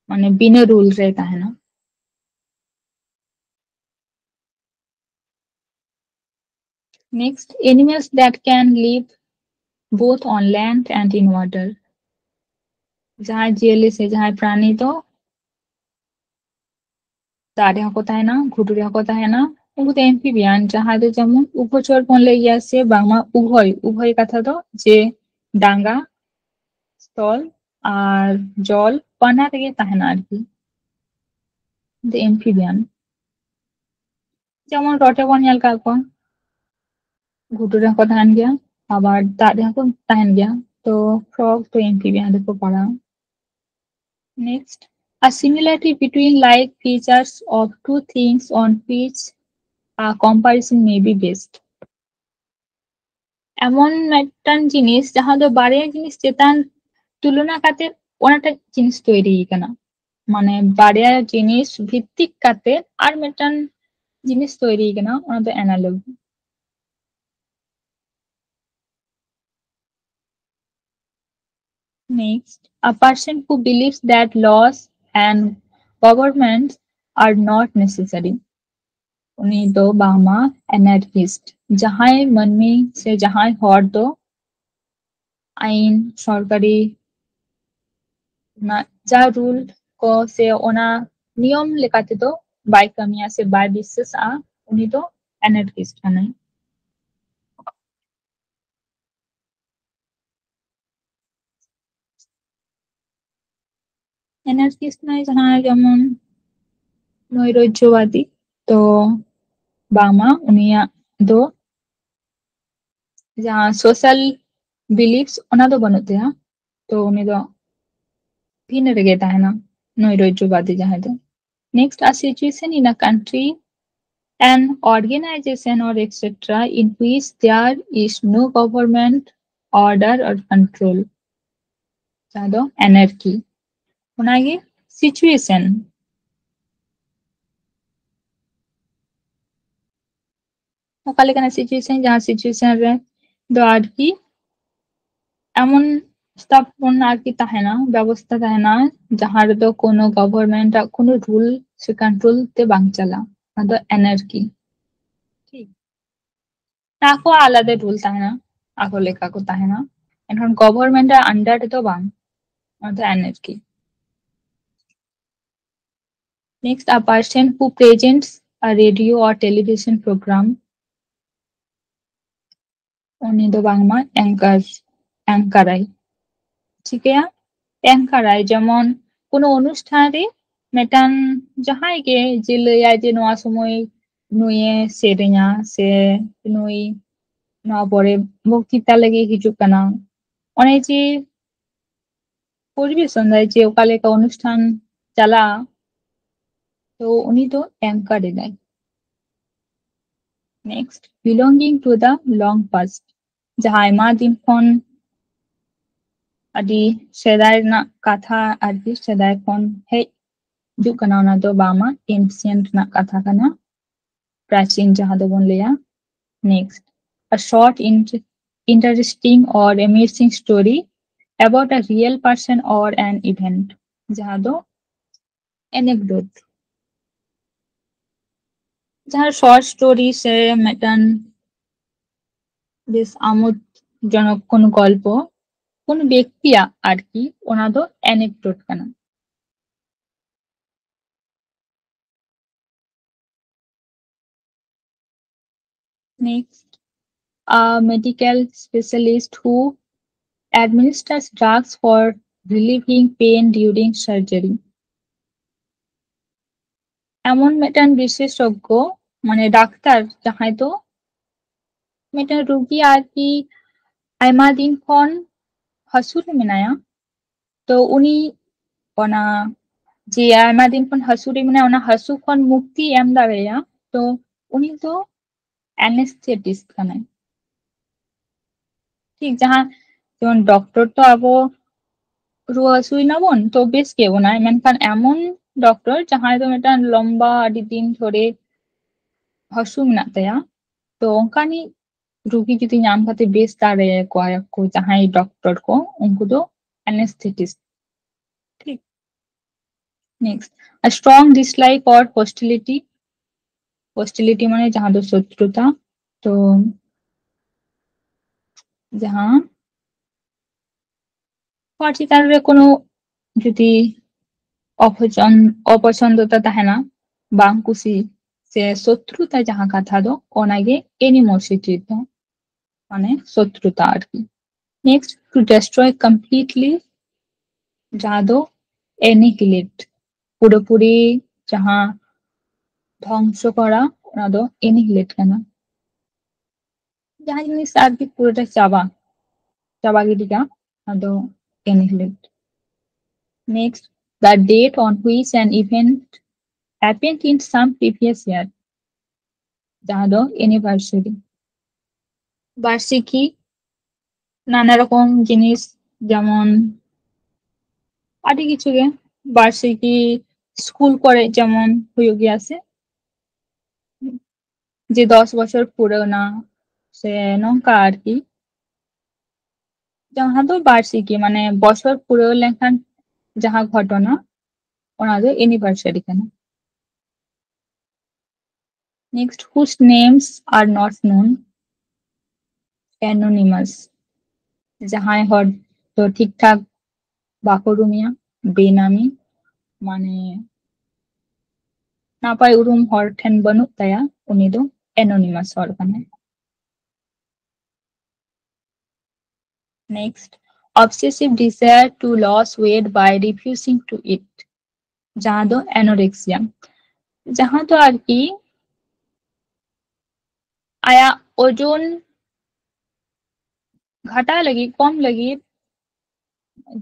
ᱢᱟᱱᱮ ᱵᱤᱱᱟᱹ ᱨᱩᱞ ᱨᱮ ᱛᱟᱦᱮᱱᱟ᱾ Next, animals that can live both on land and in water. ᱡᱟᱦᱟᱸᱭ ᱡᱤᱭᱟᱹᱞᱤ ᱥᱮ ᱡᱟᱦᱟᱸᱭ ᱯᱨᱟᱱᱤ ᱫᱚ ᱫᱟᱜ ᱨᱮᱦᱚᱸ ᱠᱚ ᱛᱟᱦᱮᱱᱟ, ᱜᱷᱩᱴᱩ ᱨᱮᱦᱚᱸ ᱠᱚ ᱛᱟᱦᱮᱱᱟ, ᱩᱱᱠᱩ ᱫᱚ amphibian, ᱡᱟᱦᱟᱸ ᱫᱚ ᱡᱮᱢᱚᱱ ᱩᱵᱷᱚᱪᱚᱨ ᱵᱚᱱ ᱞᱟᱹᱭ ᱜᱮᱭᱟ ᱥᱮ ᱵᱟᱝᱢᱟ ᱩᱵᱷᱚᱭ, ᱩᱵᱷᱚᱭ ᱠᱟᱛᱷᱟ ᱫᱚ ᱡᱮ ᱰᱟᱝᱜᱟ, ᱥᱛᱷᱚᱞ ᱟᱨ ᱡᱚᱞ ᱵᱟᱱᱟᱨ ᱨᱮᱜᱮ ᱛᱟᱦᱮᱱᱟ ᱟᱨᱠᱤ, the amphibian᱾ ᱡᱮᱢᱚᱱ ᱨᱚᱴᱮ ᱵᱚᱱ ᱧᱮᱞ ᱠᱟᱜ ᱠᱚᱣᱟ, ᱜᱷᱩᱴᱩ ᱨᱮᱦᱚᱸ ᱠᱚ ᱛᱟᱦᱮᱱ ᱜᱮᱭᱟ, ᱟᱵᱟᱨ ᱫᱟᱜ ᱨᱮᱦᱚᱸ ᱠᱚ ᱛᱟᱦᱮᱱ ᱜᱮᱭᱟ᱾ ᱛᱚ frog ᱫᱚ amphibian ᱨᱮᱠᱚ ᱯᱟᱲᱟᱜᱼᱟ᱾ Next, a similarity between like features of two things on which a comparison may be based. ᱮᱢᱚᱱ ᱢᱤᱫᱴᱟᱝ ᱡᱤᱱᱤᱥ ᱡᱟᱦᱟᱸ ᱫᱚ ᱵᱟᱨᱭᱟ ᱡᱤᱱᱤᱥ ᱪᱮᱛᱟᱱ ᱛᱩᱞᱚᱱᱟ ᱠᱟᱛᱮ ᱚᱱᱟᱴᱟᱜ ᱡᱤᱱᱤᱥ ᱛᱚᱭᱨᱤ ᱠᱟᱱᱟ, ᱢᱟᱱᱮ ᱵᱟᱨᱭᱟ ᱡᱤᱱᱤᱥ ᱵᱷᱤᱛᱛᱤᱠ ᱠᱟᱛᱮ ᱟᱨ ᱢᱤᱫᱴᱟᱝ ᱡᱤᱱᱤᱥ ᱛᱚᱭᱨᱤ ᱠᱟᱱᱟ, ᱚᱱᱟ ᱫᱚ analogy᱾ Next, a person who believes that laws and governments are not necessary. ᱩᱱᱤ ᱫᱚ ᱵᱟᱝᱢᱟ anarchist, ᱡᱟᱦᱟᱸᱭ ᱢᱟᱹᱱᱢᱤ ᱥᱮ ᱡᱟᱦᱟᱸᱭ ᱦᱚᱲ ᱫᱚ ᱟᱭᱤᱱ, ᱥᱚᱨᱠᱟᱨᱤ ᱚᱱᱟ ᱡᱟ ᱨᱩᱞ ᱠᱚ ᱥᱮ ᱚᱱᱟ ᱱᱤᱭᱚᱢ ᱞᱮᱠᱟ ᱛᱮᱫᱚ ᱵᱟᱭ ᱠᱟᱹᱢᱤᱭᱟ ᱥᱮ ᱵᱟᱭ ᱵᱤᱥᱥᱟᱹᱥᱟᱜᱼᱟ, ᱩᱱᱤ ᱫᱚ anarchist ᱠᱟᱱᱟᱭ᱾ Anarchist ᱢᱟᱱᱮ ᱡᱟᱦᱟᱸ ᱡᱮᱢᱚᱱ ᱱᱳᱭᱨᱟᱡᱽᱡᱚᱵᱟᱫᱤ, ᱛᱚ ᱵᱟᱝᱢᱟ ᱩᱱᱤᱭᱟᱜ ᱫᱚ ᱡᱟᱦᱟᱸ social beliefs ᱚᱱᱟ ᱫᱚ ᱵᱟᱹᱱᱩᱜ ᱛᱟᱭᱟ, ᱛᱚ ᱩᱱᱤ ᱫᱚ ᱵᱷᱤᱱᱟᱹ ᱨᱮᱜᱮ ᱛᱟᱦᱮᱱᱟ, ᱱᱳᱭᱨᱟᱡᱽᱡᱚᱵᱟᱫᱤ ᱡᱟᱦᱟᱸᱭ ᱫᱚ᱾ Next, a situation in a country, an organization or et cetera in which there is no government, order or control, ᱡᱟᱦᱟᱸ ᱫᱚ anarchy, ᱚᱱᱟᱜᱮ situation᱾ ᱚᱠᱟ ᱞᱮᱠᱟᱱᱟᱜ situation? ᱡᱟᱦᱟᱸ situation ᱨᱮ ᱫᱚ ᱟᱨᱠᱤ ᱮᱢᱚᱱ ᱥᱛᱷᱟᱯᱚᱱ ᱟᱨᱠᱤ ᱛᱟᱦᱮᱱᱟ, ᱵᱮᱵᱚᱥᱛᱷᱟ ᱛᱟᱦᱮᱱᱟ, ᱡᱟᱦᱟᱸ ᱨᱮᱫᱚ ᱠᱳᱱᱳ government ᱟᱜ ᱠᱳᱱᱳ rule ᱥᱮ control ᱛᱮ ᱵᱟᱝ ᱪᱟᱞᱟᱜᱼᱟ᱾ ᱚᱱᱟ ᱫᱚ anarchy᱾ ᱴᱷᱤᱠ, ᱟᱠᱚᱣᱟᱜ ᱟᱞᱟᱫᱟ rule ᱛᱟᱦᱮᱱᱟ, ᱟᱠᱚ ᱞᱮᱠᱟ ᱠᱚ ᱛᱟᱦᱮᱱᱟ, ᱮᱱᱠᱷᱟᱱ government ᱟᱜ under ᱨᱮᱫᱚ ᱵᱟᱝ᱾ ᱚᱱᱟ ᱫᱚ anarchy᱾ Next, a person who presents a radio or television program, ᱩᱱᱤ ᱫᱚ ᱵᱟᱝᱢᱟ anchor, anchor ᱟᱭ᱾ ᱪᱤᱠᱟᱹᱭᱟ? Anchor ᱟᱭ᱾ ᱡᱮᱢᱚᱱ ᱠᱳᱱᱳ ᱚᱱᱩᱥᱴᱷᱟᱱ ᱨᱮ ᱢᱤᱫᱴᱟᱝ ᱡᱟᱦᱟᱸᱭ ᱜᱮ ᱡᱮ ᱞᱟᱹᱭᱟᱭ ᱡᱮ ᱱᱚᱣᱟ ᱥᱚᱢᱚᱭ ᱱᱩᱭᱮ ᱥᱮᱨᱮᱧᱟ ᱥᱮ ᱱᱩᱭ ᱱᱚᱣᱟ ᱯᱚᱨᱮ ᱵᱚᱠᱛᱤᱛᱟ ᱞᱟᱹᱜᱤᱫ ᱦᱤᱡᱩᱜ ᱠᱟᱱᱟ, ᱚᱱᱮ ᱡᱮ ᱯᱚᱨᱤᱵᱮᱥᱚᱱ ᱫᱟᱭ ᱡᱮ ᱚᱠᱟ ᱞᱮᱠᱟ ᱚᱱᱩᱥᱴᱷᱟᱱ ᱪᱟᱞᱟᱜᱼᱟ, ᱛᱚ ᱩᱱᱤ ᱫᱚ anchor ᱮᱫᱟᱭ᱾ Next, belonging to the long past, ᱡᱟᱦᱟᱸ ᱟᱭᱢᱟ ᱫᱤᱱ ᱠᱷᱚᱱ, ᱟᱹᱰᱤ ᱥᱮᱫᱟᱭ ᱨᱮᱱᱟᱜ ᱠᱟᱛᱷᱟ ᱟᱨᱠᱤ, ᱥᱮᱫᱟᱭ ᱠᱷᱚᱱ ᱦᱮᱡ ᱦᱤᱡᱩᱜ ᱠᱟᱱᱟ, ᱚᱱᱟ ᱫᱚ ᱵᱟᱝᱢᱟ ancient ᱨᱮᱱᱟᱜ ᱠᱟᱛᱷᱟ ᱠᱟᱱᱟ, ᱯᱨᱟᱪᱤᱱ ᱡᱟᱦᱟᱸ ᱫᱚᱵᱚᱱ ᱞᱟᱹᱭᱟ᱾ Next, a short, int- interesting or amusing story about a real person or an event, ᱡᱟᱦᱟᱸ ᱫᱚ anecdote᱾ ᱡᱟᱦᱟᱸ short story ᱥᱮ ᱢᱤᱫᱴᱟᱝ ᱵᱮᱥ ᱟᱢᱳᱫ ᱡᱚᱱᱚᱠ ᱠᱳᱱᱳ ᱜᱚᱞᱯᱚ, ᱠᱳᱱᱳ ᱵᱮᱠᱛᱤᱭᱟᱜ ᱟᱨᱠᱤ, ᱚᱱᱟ ᱫᱚ anecdote ᱠᱟᱱᱟ᱾ Next, a medical specialist who administers drugs for relieving pain during surgery. ᱮᱢᱚᱱ ᱢᱤᱫᱴᱟᱝ ᱵᱤᱥᱮᱥᱚᱡᱽᱡᱚ, ᱢᱟᱱᱮ ᱰᱟᱠᱛᱟᱨ, ᱡᱟᱦᱟᱸᱭ ᱫᱚ ᱢᱤᱫᱴᱟᱝ ᱨᱩᱜᱤ ᱟᱨᱠᱤ ᱟᱭᱢᱟ ᱫᱤᱱ ᱠᱷᱚᱱ ᱦᱟᱹᱥᱩ ᱨᱮ ᱢᱮᱱᱟᱭᱟ, ᱛᱚ ᱩᱱᱤ ᱚᱱᱟ ᱡᱮ ᱟᱭᱢᱟ ᱫᱤᱱ ᱠᱷᱚᱱ ᱦᱟᱹᱥᱩ ᱨᱮ ᱢᱮᱱᱟᱭᱟ, ᱚᱱᱟ ᱦᱟᱹᱥᱩ ᱠᱷᱚᱱ ᱢᱩᱠᱛᱤ ᱮᱢ ᱫᱟᱲᱮᱭᱟᱭᱟ, ᱛᱚ ᱩᱱᱤ ᱫᱚ anesthetist ᱠᱟᱱᱟᱭ᱾ ᱴᱷᱤᱠ, ᱡᱟᱦᱟᱸ ᱡᱮᱢᱚᱱ ᱰᱚᱠᱴᱚᱨ ᱛᱚ ᱟᱵᱚ ᱨᱩᱣᱟᱹ ᱦᱟᱹᱥᱩᱭ ᱱᱟᱵᱚᱱ, ᱛᱚ ᱵᱮᱥ ᱜᱮ ᱵᱚᱱᱟᱭ, ᱢᱮᱱᱠᱷᱟᱱ ᱮᱢᱚᱱ ᱰᱚᱠᱴᱚᱨ ᱡᱟᱦᱟᱸᱭ ᱫᱚ ᱢᱤᱫᱴᱟᱝ ᱞᱚᱢᱵᱟ ᱟᱹᱰᱤ ᱫᱤᱱ ᱫᱷᱚᱨᱮ ᱦᱟᱹᱥᱩ ᱢᱮᱱᱟᱜ ᱛᱟᱭᱟ, ᱛᱚ ᱚᱱᱠᱟᱱᱤᱡ ᱨᱩᱜᱤ ᱡᱩᱫᱤ ᱧᱟᱢ ᱠᱟᱛᱮ ᱵᱮᱥ ᱫᱟᱲᱮᱭᱟᱠᱚᱣᱟ ᱠᱚ ᱡᱟᱦᱟᱸᱭ ᱰᱚᱠᱴᱚᱨ ᱠᱚ, ᱩᱱᱠᱩ ᱫᱚ anesthetist᱾ ᱴᱷᱤᱠ᱾ Next, a strong dislike or hostility. Hostility ᱢᱟᱱᱮ ᱡᱟᱦᱟᱸ ᱫᱚ ᱥᱚᱛᱨᱩᱛᱟ᱾ ᱛᱚ ᱡᱟᱦᱟᱸ ᱦᱚᱲ ᱪᱮᱛᱟᱱ ᱨᱮ ᱠᱳᱱᱳ ᱡᱩᱫᱤ ᱚᱯᱚᱪᱚᱱ ᱚᱯᱚᱪᱷᱚᱱᱫᱚᱛᱟ ᱛᱟᱦᱮᱱᱟ, ᱵᱟᱝ ᱠᱩᱥᱤ ᱥᱮ ᱥᱚᱛᱨᱩᱛᱟ ᱡᱟᱦᱟᱸ ᱠᱟᱛᱷᱟ ᱫᱚ, ᱚᱱᱟᱜᱮ animosity ᱫᱚ, ᱢᱟᱱᱮ ᱥᱚᱛᱨᱩᱛᱟ ᱟᱨᱠᱤ᱾ Next, to destroy completely, ᱡᱟᱦᱟᱸ ᱫᱚ annihilate, ᱯᱩᱨᱟᱹᱯᱩᱨᱤ ᱡᱟᱦᱟᱸ ᱫᱷᱚᱝᱥᱚ ᱠᱚᱨᱟ, ᱚᱱᱟ ᱫᱚ annihilate ᱠᱟᱱᱟ᱾ ᱡᱟᱦᱟᱸ ᱡᱤᱱᱤᱥ ᱟᱨᱠᱤ ᱯᱩᱨᱟᱹᱴᱟ ᱪᱟᱵᱟ, ᱪᱟᱵᱟ ᱜᱤᱰᱤ ᱠᱟᱜ, ᱚᱱᱟ ᱫᱚ annihilate᱾ Next, the date on which an event happened in some previous year, ᱡᱟᱦᱟᱸ ᱫᱚ anniversary᱾ ᱵᱟᱨᱥᱤᱠᱤ, ᱱᱟᱱᱟ ᱨᱚᱠᱚᱢ ᱡᱤᱱᱤᱥ, ᱡᱮᱢᱚᱱ ᱟᱹᱰᱤ ᱠᱤᱪᱷᱩ ᱜᱮ, ᱵᱟᱨᱥᱤᱠᱤ ᱥᱠᱩᱞ ᱠᱚᱨᱮ ᱡᱮᱢᱚᱱ ᱦᱩᱭᱩᱜ ᱜᱮᱭᱟ ᱥᱮ, ᱡᱮ ᱫᱚᱥ ᱵᱚᱪᱷᱚᱨ ᱯᱩᱨᱟᱹᱣᱱᱟ ᱥᱮ ᱱᱚᱝᱠᱟ ᱟᱨᱠᱤ, ᱡᱟᱦᱟᱸ ᱫᱚ ᱵᱟᱨᱥᱤᱠᱤ, ᱢᱟᱱᱮ ᱵᱚᱪᱷᱚᱨ ᱯᱩᱨᱟᱹᱣ ᱞᱮᱱᱠᱷᱟᱱ ᱡᱟᱦᱟᱸ ᱜᱷᱚᱴᱚᱱᱟ, ᱚᱱᱟ ᱫᱚ anniversary ᱠᱟᱱᱟ᱾ Next, whose names are not known, anonymous, ᱡᱟᱦᱟᱸᱭ ᱦᱚᱲ ᱫᱚ ᱴᱷᱤᱠ ᱴᱷᱟᱠ ᱵᱟᱠᱚ ᱩᱨᱩᱢᱮᱭᱟ, ᱵᱮᱱᱟᱢᱤ, ᱢᱟᱱᱮ ᱱᱟᱯᱟᱭ ᱩᱨᱩᱢ ᱦᱚᱲ ᱴᱷᱮᱱ ᱵᱟᱹᱱᱩᱜ ᱛᱟᱭᱟ, ᱩᱱᱤ ᱫᱚ anonymous ᱦᱚᱲ ᱠᱟᱱᱟᱭ᱾ Next, obsessive desire to lose weight by refusing to eat, ᱡᱟᱦᱟᱸ ᱫᱚ anorexia, ᱡᱟᱦᱟᱸ ᱫᱚ ᱟᱨᱠᱤ ᱟᱭᱟᱜ ᱳᱡᱳᱱ ᱜᱷᱟᱴᱟᱣ ᱞᱟᱹᱜᱤᱫ, ᱠᱚᱢ ᱞᱟᱹᱜᱤᱫ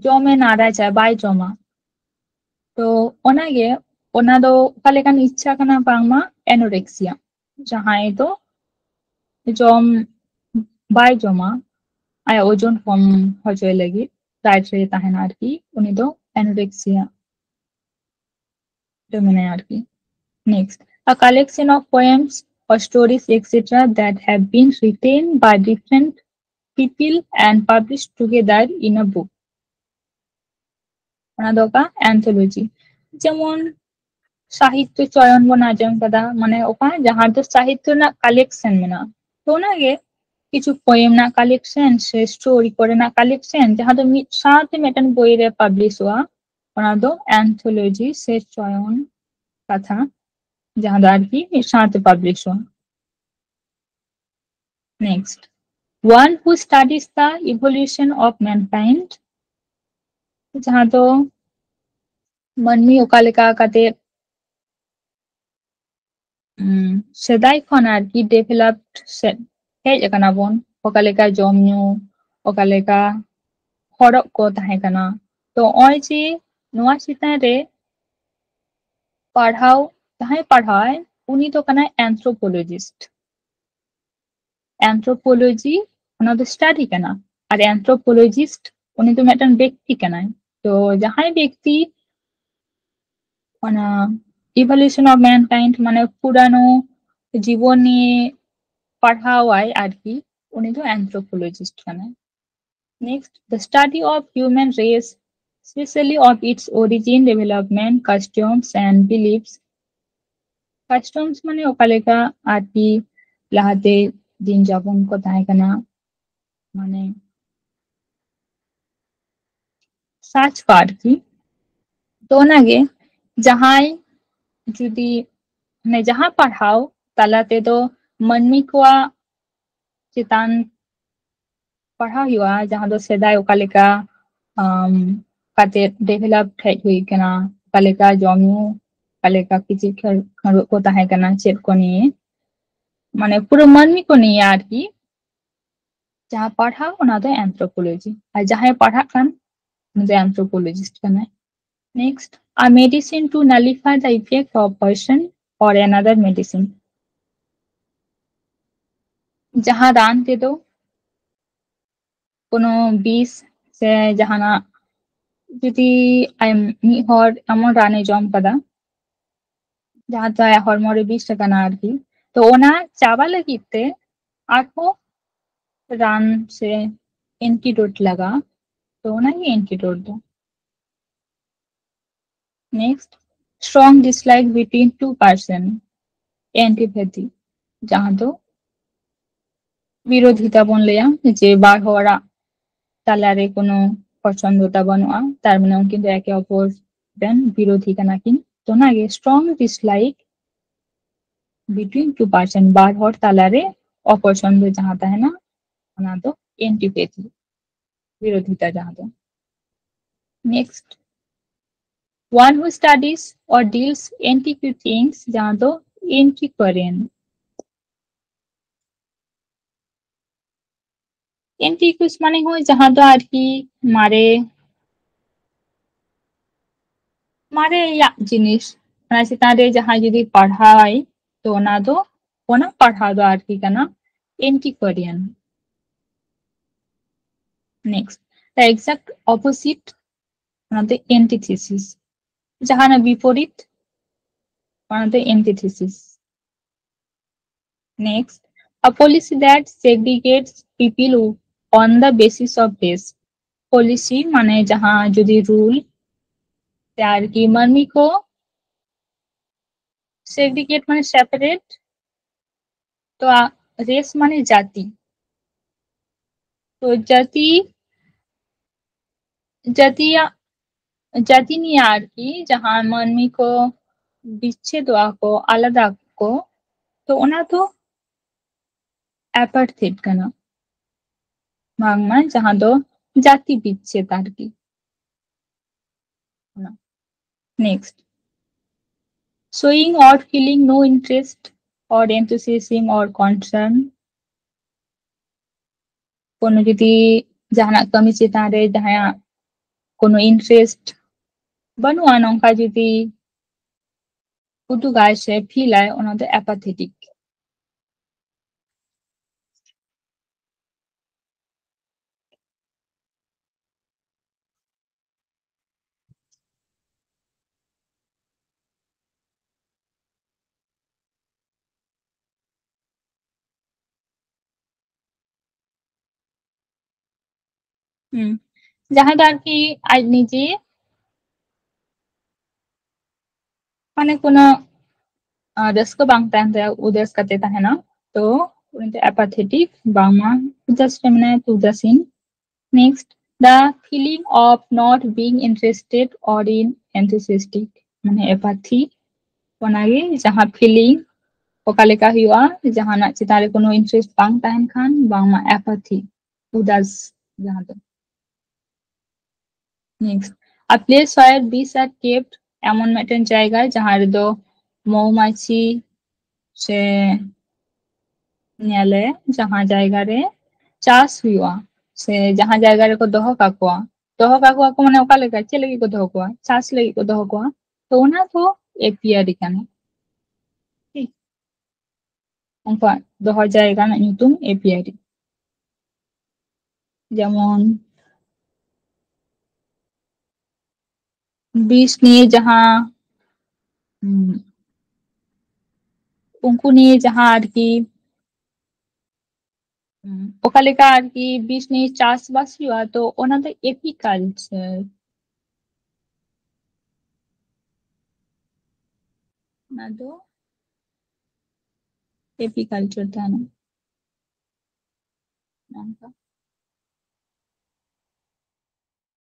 ᱡᱚᱢᱮ ᱱᱟᱨᱟᱪᱟ, ᱵᱟᱭ ᱡᱚᱢᱟ᱾ ᱛᱚ ᱚᱱᱟᱜᱮ, ᱚᱱᱟ ᱫᱚ ᱚᱠᱟ ᱞᱮᱠᱟᱱ ᱤᱪᱪᱷᱟ ᱠᱟᱱᱟ? ᱵᱟᱝᱢᱟ anorexia, ᱡᱟᱦᱟᱸᱭ ᱫᱚ ᱡᱚᱢ ᱵᱟᱭ ᱡᱚᱢᱟ, ᱟᱭᱟᱜ ᱳᱡᱳᱱ ᱠᱚᱢ ᱦᱚᱪᱚᱭ ᱞᱟᱹᱜᱤᱫ ᱰᱟᱭᱮᱴ ᱨᱮ ᱛᱟᱦᱮᱱᱟ ᱟᱨᱠᱤ, ᱩᱱᱤ ᱫᱚ anorexia ᱨᱮ ᱢᱮᱱᱟᱭᱟ ᱟᱨᱠᱤ᱾ Next, a collection of poems or stories, et cetera, that have been written by different people and published together in a book. ᱚᱱᱟ ᱫᱚ ᱚᱠᱟ? Anthology. ᱡᱮᱢᱚᱱ ᱥᱟᱦᱤᱛᱛᱚ ᱪᱚᱭᱚᱱ ᱵᱚᱱ ᱟᱸᱡᱚᱢ ᱠᱟᱫᱟ, ᱢᱟᱱᱮ ᱚᱠᱟ ᱡᱟᱦᱟᱸ ᱫᱚ ᱥᱟᱦᱤᱛᱛᱚ ᱨᱮᱱᱟᱜ collection ᱢᱮᱱᱟᱜᱼᱟ, ᱛᱚ ᱚᱱᱟᱜᱮ ᱠᱤᱪᱷᱩ poem ᱨᱮᱱᱟᱜ collection ᱥᱮ story ᱠᱚᱨᱮᱱᱟᱜ collection ᱡᱟᱦᱟᱸ ᱫᱚ ᱢᱤᱫ ᱥᱟᱶᱛᱮ ᱢᱤᱫᱴᱮᱱ ᱵᱳᱭ ᱨᱮ publishᱚᱜᱼᱟ, ᱚᱱᱟ ᱫᱚ anthology ᱥᱮ ᱪᱚᱭᱚᱱ ᱠᱟᱛᱷᱟ, ᱡᱟᱦᱟᱸ ᱫᱚ ᱟᱨᱠᱤ ᱢᱤᱫ ᱥᱟᱶᱛᱮ publishᱚᱜᱼᱟ. Next, one who studies the evolution of mankind, ᱡᱟᱦᱟᱸ ᱫᱚ ᱢᱟᱹᱱᱢᱤ ᱚᱠᱟ ᱞᱮᱠᱟ ᱠᱟᱛᱮ ᱩᱸ, ᱥᱮᱫᱟᱭ ᱠᱷᱚᱱ ᱟᱨᱠᱤ developed ᱥᱮᱫ ᱦᱮᱡ ᱟᱠᱟᱱᱟ ᱵᱚᱱ, ᱚᱠᱟ ᱞᱮᱠᱟ ᱡᱚᱢ ᱧᱩ, ᱚᱠᱟ ᱞᱮᱠᱟ ᱦᱚᱨᱚᱜ ᱠᱚ ᱛᱟᱦᱮᱸ ᱠᱟᱱᱟ. ᱛᱚ ᱱᱚᱜᱼᱚᱭ ᱡᱮ ᱱᱚᱣᱟ ᱪᱮᱛᱟᱱ ᱨᱮ ᱯᱟᱲᱦᱟᱣ, ᱡᱟᱦᱟᱸᱭ ᱯᱟᱲᱦᱟᱣᱟᱭ, ᱩᱱᱤ ᱫᱚ ᱠᱟᱱᱟᱭ anthropologist. Anthropology ᱚᱱᱟ ᱫᱚ study ᱠᱟᱱᱟ, ᱟᱨ anthropologist ᱩᱱᱤ ᱫᱚ ᱢᱤᱫᱴᱟᱝ ᱵᱮᱠᱛᱤ ᱠᱟᱱᱟᱭ. ᱛᱚ ᱡᱟᱦᱟᱸᱭ ᱵᱮᱠᱛᱤ ᱚᱱᱟ evolution of mankind, ᱢᱟᱱᱮ ᱯᱩᱨᱟᱱᱳ ᱡᱤᱵᱚᱱ ᱱᱤᱭᱮ ᱯᱟᱲᱦᱟᱣᱟᱭ ᱟᱨᱠᱤ, ᱩᱱᱤ ᱫᱚ anthropologist ᱠᱟᱱᱟᱭ. Next, the study of human race, especially of its origin, development, customs and beliefs. Customs ᱢᱟᱱᱮ ᱚᱠᱟ ᱞᱮᱠᱟ ᱟᱨᱠᱤ ᱞᱟᱦᱟᱛᱮ ᱫᱤᱱ ᱡᱟᱯᱚᱱ ᱠᱚ ᱛᱟᱦᱮᱸ ᱠᱟᱱᱟ, ᱢᱟᱱᱮ ᱥᱟᱪ ᱠᱚ ᱟᱨᱠᱤ. ᱛᱚ ᱚᱱᱟᱜᱮ ᱡᱟᱦᱟᱸᱭ ᱡᱩᱫᱤ ᱢᱟᱱᱮ ᱡᱟᱦᱟᱸ ᱯᱟᱲᱦᱟᱣ ᱛᱟᱞᱟ ᱛᱮᱫᱚ ᱢᱟᱹᱱᱢᱤ ᱠᱚᱣᱟᱜ ᱪᱮᱛᱟᱱ ᱯᱟᱲᱦᱟᱣ ᱦᱩᱭᱩᱜᱼᱟ, ᱡᱟᱦᱟᱸ ᱫᱚ ᱥᱮᱫᱟᱭ ᱚᱠᱟ ᱞᱮᱠᱟ ᱟᱢ, ᱠᱟᱛᱮ developed ᱦᱮᱡ ᱦᱩᱭ ᱠᱟᱱᱟ, ᱚᱠᱟ ᱞᱮᱠᱟ ᱡᱚᱢ ᱧᱩ, ᱚᱠᱟ ᱞᱮᱠᱟ ᱠᱤᱪᱨᱤᱡ ᱠᱷᱟᱹ- ᱠᱷᱟᱹᱰᱩᱣᱟᱹᱜ ᱠᱚ ᱛᱟᱦᱮᱸ ᱠᱟᱱᱟ, ᱪᱮᱫ ᱠᱚ ᱱᱤᱭᱮ ᱢᱟᱱᱮ ᱯᱩᱨᱟᱹ ᱢᱟᱹᱱᱢᱤ ᱠᱚ ᱱᱤᱭᱮ ᱟᱨᱠᱤ ᱡᱟᱦᱟᱸ ᱯᱟᱲᱦᱟᱣ, ᱚᱱᱟ ᱫᱚ anthropology. ᱟᱨ ᱡᱟᱦᱟᱸᱭ ᱯᱟᱲᱦᱟᱜ ᱠᱟᱱ, ᱩᱱᱤ ᱫᱚ anthropologist ᱠᱟᱱᱟᱭ. Next, a medicine to nullify the effect of poison or another medicine. ᱡᱟᱦᱟᱸ ᱨᱟᱱ ᱛᱮᱫᱚ ᱠᱳᱱᱳ ᱵᱤᱥ ᱥᱮ ᱡᱟᱦᱟᱱᱟᱜ, ᱡᱩᱫᱤ ᱟᱭ- ᱢᱤᱫ ᱦᱚᱲ ᱮᱢᱚᱱ ᱨᱟᱱᱮ ᱡᱚᱢ ᱠᱟᱫᱟ ᱡᱟᱦᱟᱸ ᱫᱚ ᱟᱭᱟᱜ ᱦᱚᱲᱢᱚ ᱨᱮ ᱵᱤᱥ ᱟᱠᱟᱱᱟ ᱟᱨᱠᱤ, ᱛᱚ ᱚᱱᱟ ᱪᱟᱵᱟ ᱞᱟᱹᱜᱤᱫ ᱛᱮ ᱟᱨᱦᱚᱸ ᱨᱟᱱ ᱥᱮ antidote ᱞᱟᱜᱟᱜᱼᱟ᱾ ᱛᱚ ᱚᱱᱟᱜᱮ antidote ᱫᱚ᱾ Next, strong dislike between two person, antipathy, ᱡᱟᱦᱟᱸ ᱫᱚ ᱵᱤᱨᱳᱫᱷᱤᱛᱟ ᱵᱚᱱ ᱞᱟᱹᱭᱟ, ᱡᱮ ᱵᱟᱨ ᱦᱚᱲᱟᱜ ᱛᱟᱞᱟᱨᱮ ᱠᱳᱱᱳ ᱯᱚᱪᱷᱚᱱᱫᱚᱛᱟ ᱵᱟᱹᱱᱩᱜᱼᱟ, ᱛᱟᱨ ᱢᱟᱱᱮ ᱩᱱᱠᱤᱱ ᱫᱚ ᱮᱠᱮ ᱚᱯᱚᱨ ᱨᱮᱱ ᱵᱤᱨᱳᱫᱷᱤ ᱠᱟᱱᱟ ᱠᱤᱱ᱾ ᱛᱚ ᱚᱱᱟᱜᱮ strong dislike between two person, ᱵᱟᱨ ᱦᱚᱲ ᱛᱟᱞᱟᱨᱮ ᱚᱯᱚᱪᱷᱚᱱᱫᱚ ᱡᱟᱦᱟᱸ ᱛᱟᱦᱮᱱᱟ, ᱚᱱᱟ ᱫᱚ antipathy, ᱵᱤᱨᱳᱫᱷᱤᱛᱟ ᱡᱟᱦᱟᱸ ᱫᱚ᱾ Next, one who studies or deals antique things, ᱡᱟᱦᱟᱸ ᱫᱚ antiquarian᱾ Antiques ᱢᱟᱱᱮ ᱦᱚᱸ ᱡᱟᱦᱟᱸ ᱫᱚ ᱟᱨᱠᱤ ᱢᱟᱨᱮ, ᱢᱟᱨᱮᱭᱟᱜ ᱡᱤᱱᱤᱥ, ᱚᱱᱟ ᱪᱮᱛᱟᱱ ᱨᱮ ᱡᱟᱦᱟᱸᱭ ᱡᱩᱫᱤ ᱯᱟᱲᱦᱟᱣᱟᱭ, ᱛᱚ ᱚᱱᱟ ᱫᱚ, ᱚᱱᱟ ᱯᱟᱲᱦᱟᱣ ᱫᱚ ᱟᱨᱠᱤ ᱠᱟᱱᱟ antiquarian᱾ Next, the exact opposite, ᱚᱱᱟ ᱫᱚ antithesis᱾ ᱡᱟᱦᱟᱱᱟᱜ ᱵᱤᱯᱚᱨᱤᱛ, ᱚᱱᱟ ᱫᱚ antithesis᱾ Next, a policy that segregates people on the basis of race. Policy ᱢᱟᱱᱮ ᱡᱟᱦᱟᱸ ᱡᱩᱫᱤ rule ᱥᱮ ᱟᱨᱠᱤ ᱢᱟᱹᱱᱢᱤ ᱠᱚ segregate ᱢᱟᱱᱮ separate, ᱛᱚ race ᱢᱟᱱᱮ ᱡᱟᱹᱛᱤ, ᱛᱚ ᱡᱟᱹᱛᱤ, ᱡᱟᱹᱛᱤᱭᱟᱜ, ᱡᱟᱹᱛᱤ ᱱᱤᱭᱮ ᱟᱨᱠᱤ ᱡᱟᱦᱟᱸ ᱢᱟᱹᱱᱢᱤ ᱠᱚ ᱵᱤᱪᱪᱷᱮᱫᱚᱜᱼᱟ ᱠᱚ, ᱟᱞᱟᱫᱟ ᱠᱚ, ᱛᱚ ᱚᱱᱟ ᱫᱚ apartheid ᱠᱟᱱᱟ, ᱵᱟᱝᱢᱟ ᱡᱟᱦᱟᱸ ᱫᱚ ᱡᱟᱹᱛᱤ ᱵᱤᱪᱪᱷᱮᱫ ᱟᱨᱠᱤ᱾ Next, showing or feeling no interest or enthusiasm or concern. ᱠᱳᱱᱳ ᱡᱩᱫᱤ ᱡᱟᱦᱟᱱᱟᱜ ᱠᱟᱹᱢᱤ ᱪᱮᱛᱟᱱ ᱨᱮ ᱡᱟᱦᱟᱸᱭᱟᱜ ᱠᱳᱱᱳ interest ᱵᱟᱹᱱᱩᱜᱼᱟ, ᱱᱚᱝᱠᱟ ᱡᱩᱫᱤ ᱩᱫᱩᱜᱟᱭ ᱥᱮ feel ᱟᱭ, ᱚᱱᱟ ᱫᱚ apathetic᱾ ᱦᱩᱸ᱾ ᱡᱟᱦᱟᱸᱭ ᱫᱚ ᱟᱨᱠᱤ ᱟᱡ ᱱᱤᱡᱮ ᱢᱟᱱᱮ ᱠᱳᱱᱳ, ᱟᱸ, ᱨᱟᱹᱥᱠᱟᱹ ᱵᱟᱝ ᱛᱟᱦᱮᱱ ᱛᱟᱭᱟ, ᱩᱫᱟᱹᱥ ᱠᱟᱛᱮ ᱛᱟᱦᱮᱱᱟ᱾ ᱛᱚ ᱩᱱᱤ ᱫᱚ apathetic, ᱵᱟᱝᱢᱟ ᱩᱫᱟᱹᱥ ᱨᱮ ᱢᱮᱱᱟᱭᱟ, ᱛᱚ ᱩᱫᱟᱥᱤᱱ᱾ Next, the feeling of not being interested or in enthusiastic, ᱢᱟᱱᱮ apathy, ᱚᱱᱟᱜᱮ ᱡᱟᱦᱟᱸ feeling ᱚᱠᱟ ᱞᱮᱠᱟ ᱦᱩᱭᱩᱜᱼᱟ, ᱡᱟᱦᱟᱱᱟᱜ ᱪᱮᱛᱟᱱ ᱨᱮ ᱠᱳᱱᱳ interest ᱵᱟᱝ ᱛᱟᱦᱮᱱ ᱠᱷᱟᱱ, ᱵᱟᱝᱢᱟ apathy, ᱩᱫᱟᱥ ᱡᱟᱦᱟᱸ ᱫᱚ᱾ Next, a place where bees are kept, ᱮᱢᱚᱱ ᱢᱤᱫᱴᱮᱱ ᱡᱟᱭᱜᱟ ᱡᱟᱦᱟᱸ ᱨᱮᱫᱚ ᱢᱚᱣᱢᱟᱪᱷᱤ ᱥᱮ ᱧᱮᱞᱮ ᱡᱟᱦᱟᱸ ᱡᱟᱭᱜᱟ ᱨᱮ ᱪᱟᱥ ᱦᱩᱭᱩᱜᱼᱟ ᱥᱮ ᱡᱟᱦᱟᱸ ᱡᱟᱭᱜᱟ ᱨᱮᱠᱚ ᱫᱚᱦᱚ ᱠᱟᱠᱚᱣᱟ᱾ ᱫᱚᱦᱚ ᱠᱟᱠᱚᱣᱟ ᱠᱚ ᱢᱟᱱᱮ ᱚᱠᱟ ᱞᱮᱠᱟ, ᱪᱮᱫ ᱞᱟᱹᱜᱤᱫ ᱠᱚ ᱫᱚᱦᱚ ᱠᱚᱣᱟ? ᱪᱟᱥ ᱞᱟᱹᱜᱤᱫ ᱠᱚ ᱫᱚᱦᱚ ᱠᱚᱣᱟ᱾ ᱛᱚ ᱚᱱᱟ ᱫᱚ apiary ᱠᱟᱱᱟ᱾ ᱴᱷᱤᱠ? ᱩᱱᱠᱩᱣᱟᱜ ᱫᱚᱦᱚ ᱡᱟᱭᱜᱟ ᱨᱮᱱᱟᱜ ᱧᱩᱛᱩᱢ apiary᱾ ᱡᱮᱢᱚᱱ bees ᱱᱤᱭᱮ ᱡᱟᱦᱟᱸ, ᱩᱸ, ᱩᱱᱠᱩ ᱱᱤᱭᱮ ᱡᱟᱦᱟᱸ ᱟᱨᱠᱤ, ᱩᱸ, ᱚᱠᱟ ᱞᱮᱠᱟ ᱟᱨᱠᱤ bees ᱱᱤᱭᱮ ᱪᱟᱥᱵᱟᱥ ᱦᱩᱭᱩᱜᱼᱟ, ᱛᱚ ᱚᱱᱟ ᱫᱚ apiculture᱾ ᱚᱱᱟ ᱫᱚ apiculture ᱛᱟᱦᱮᱱᱟ᱾ ᱱᱚᱝᱠᱟ᱾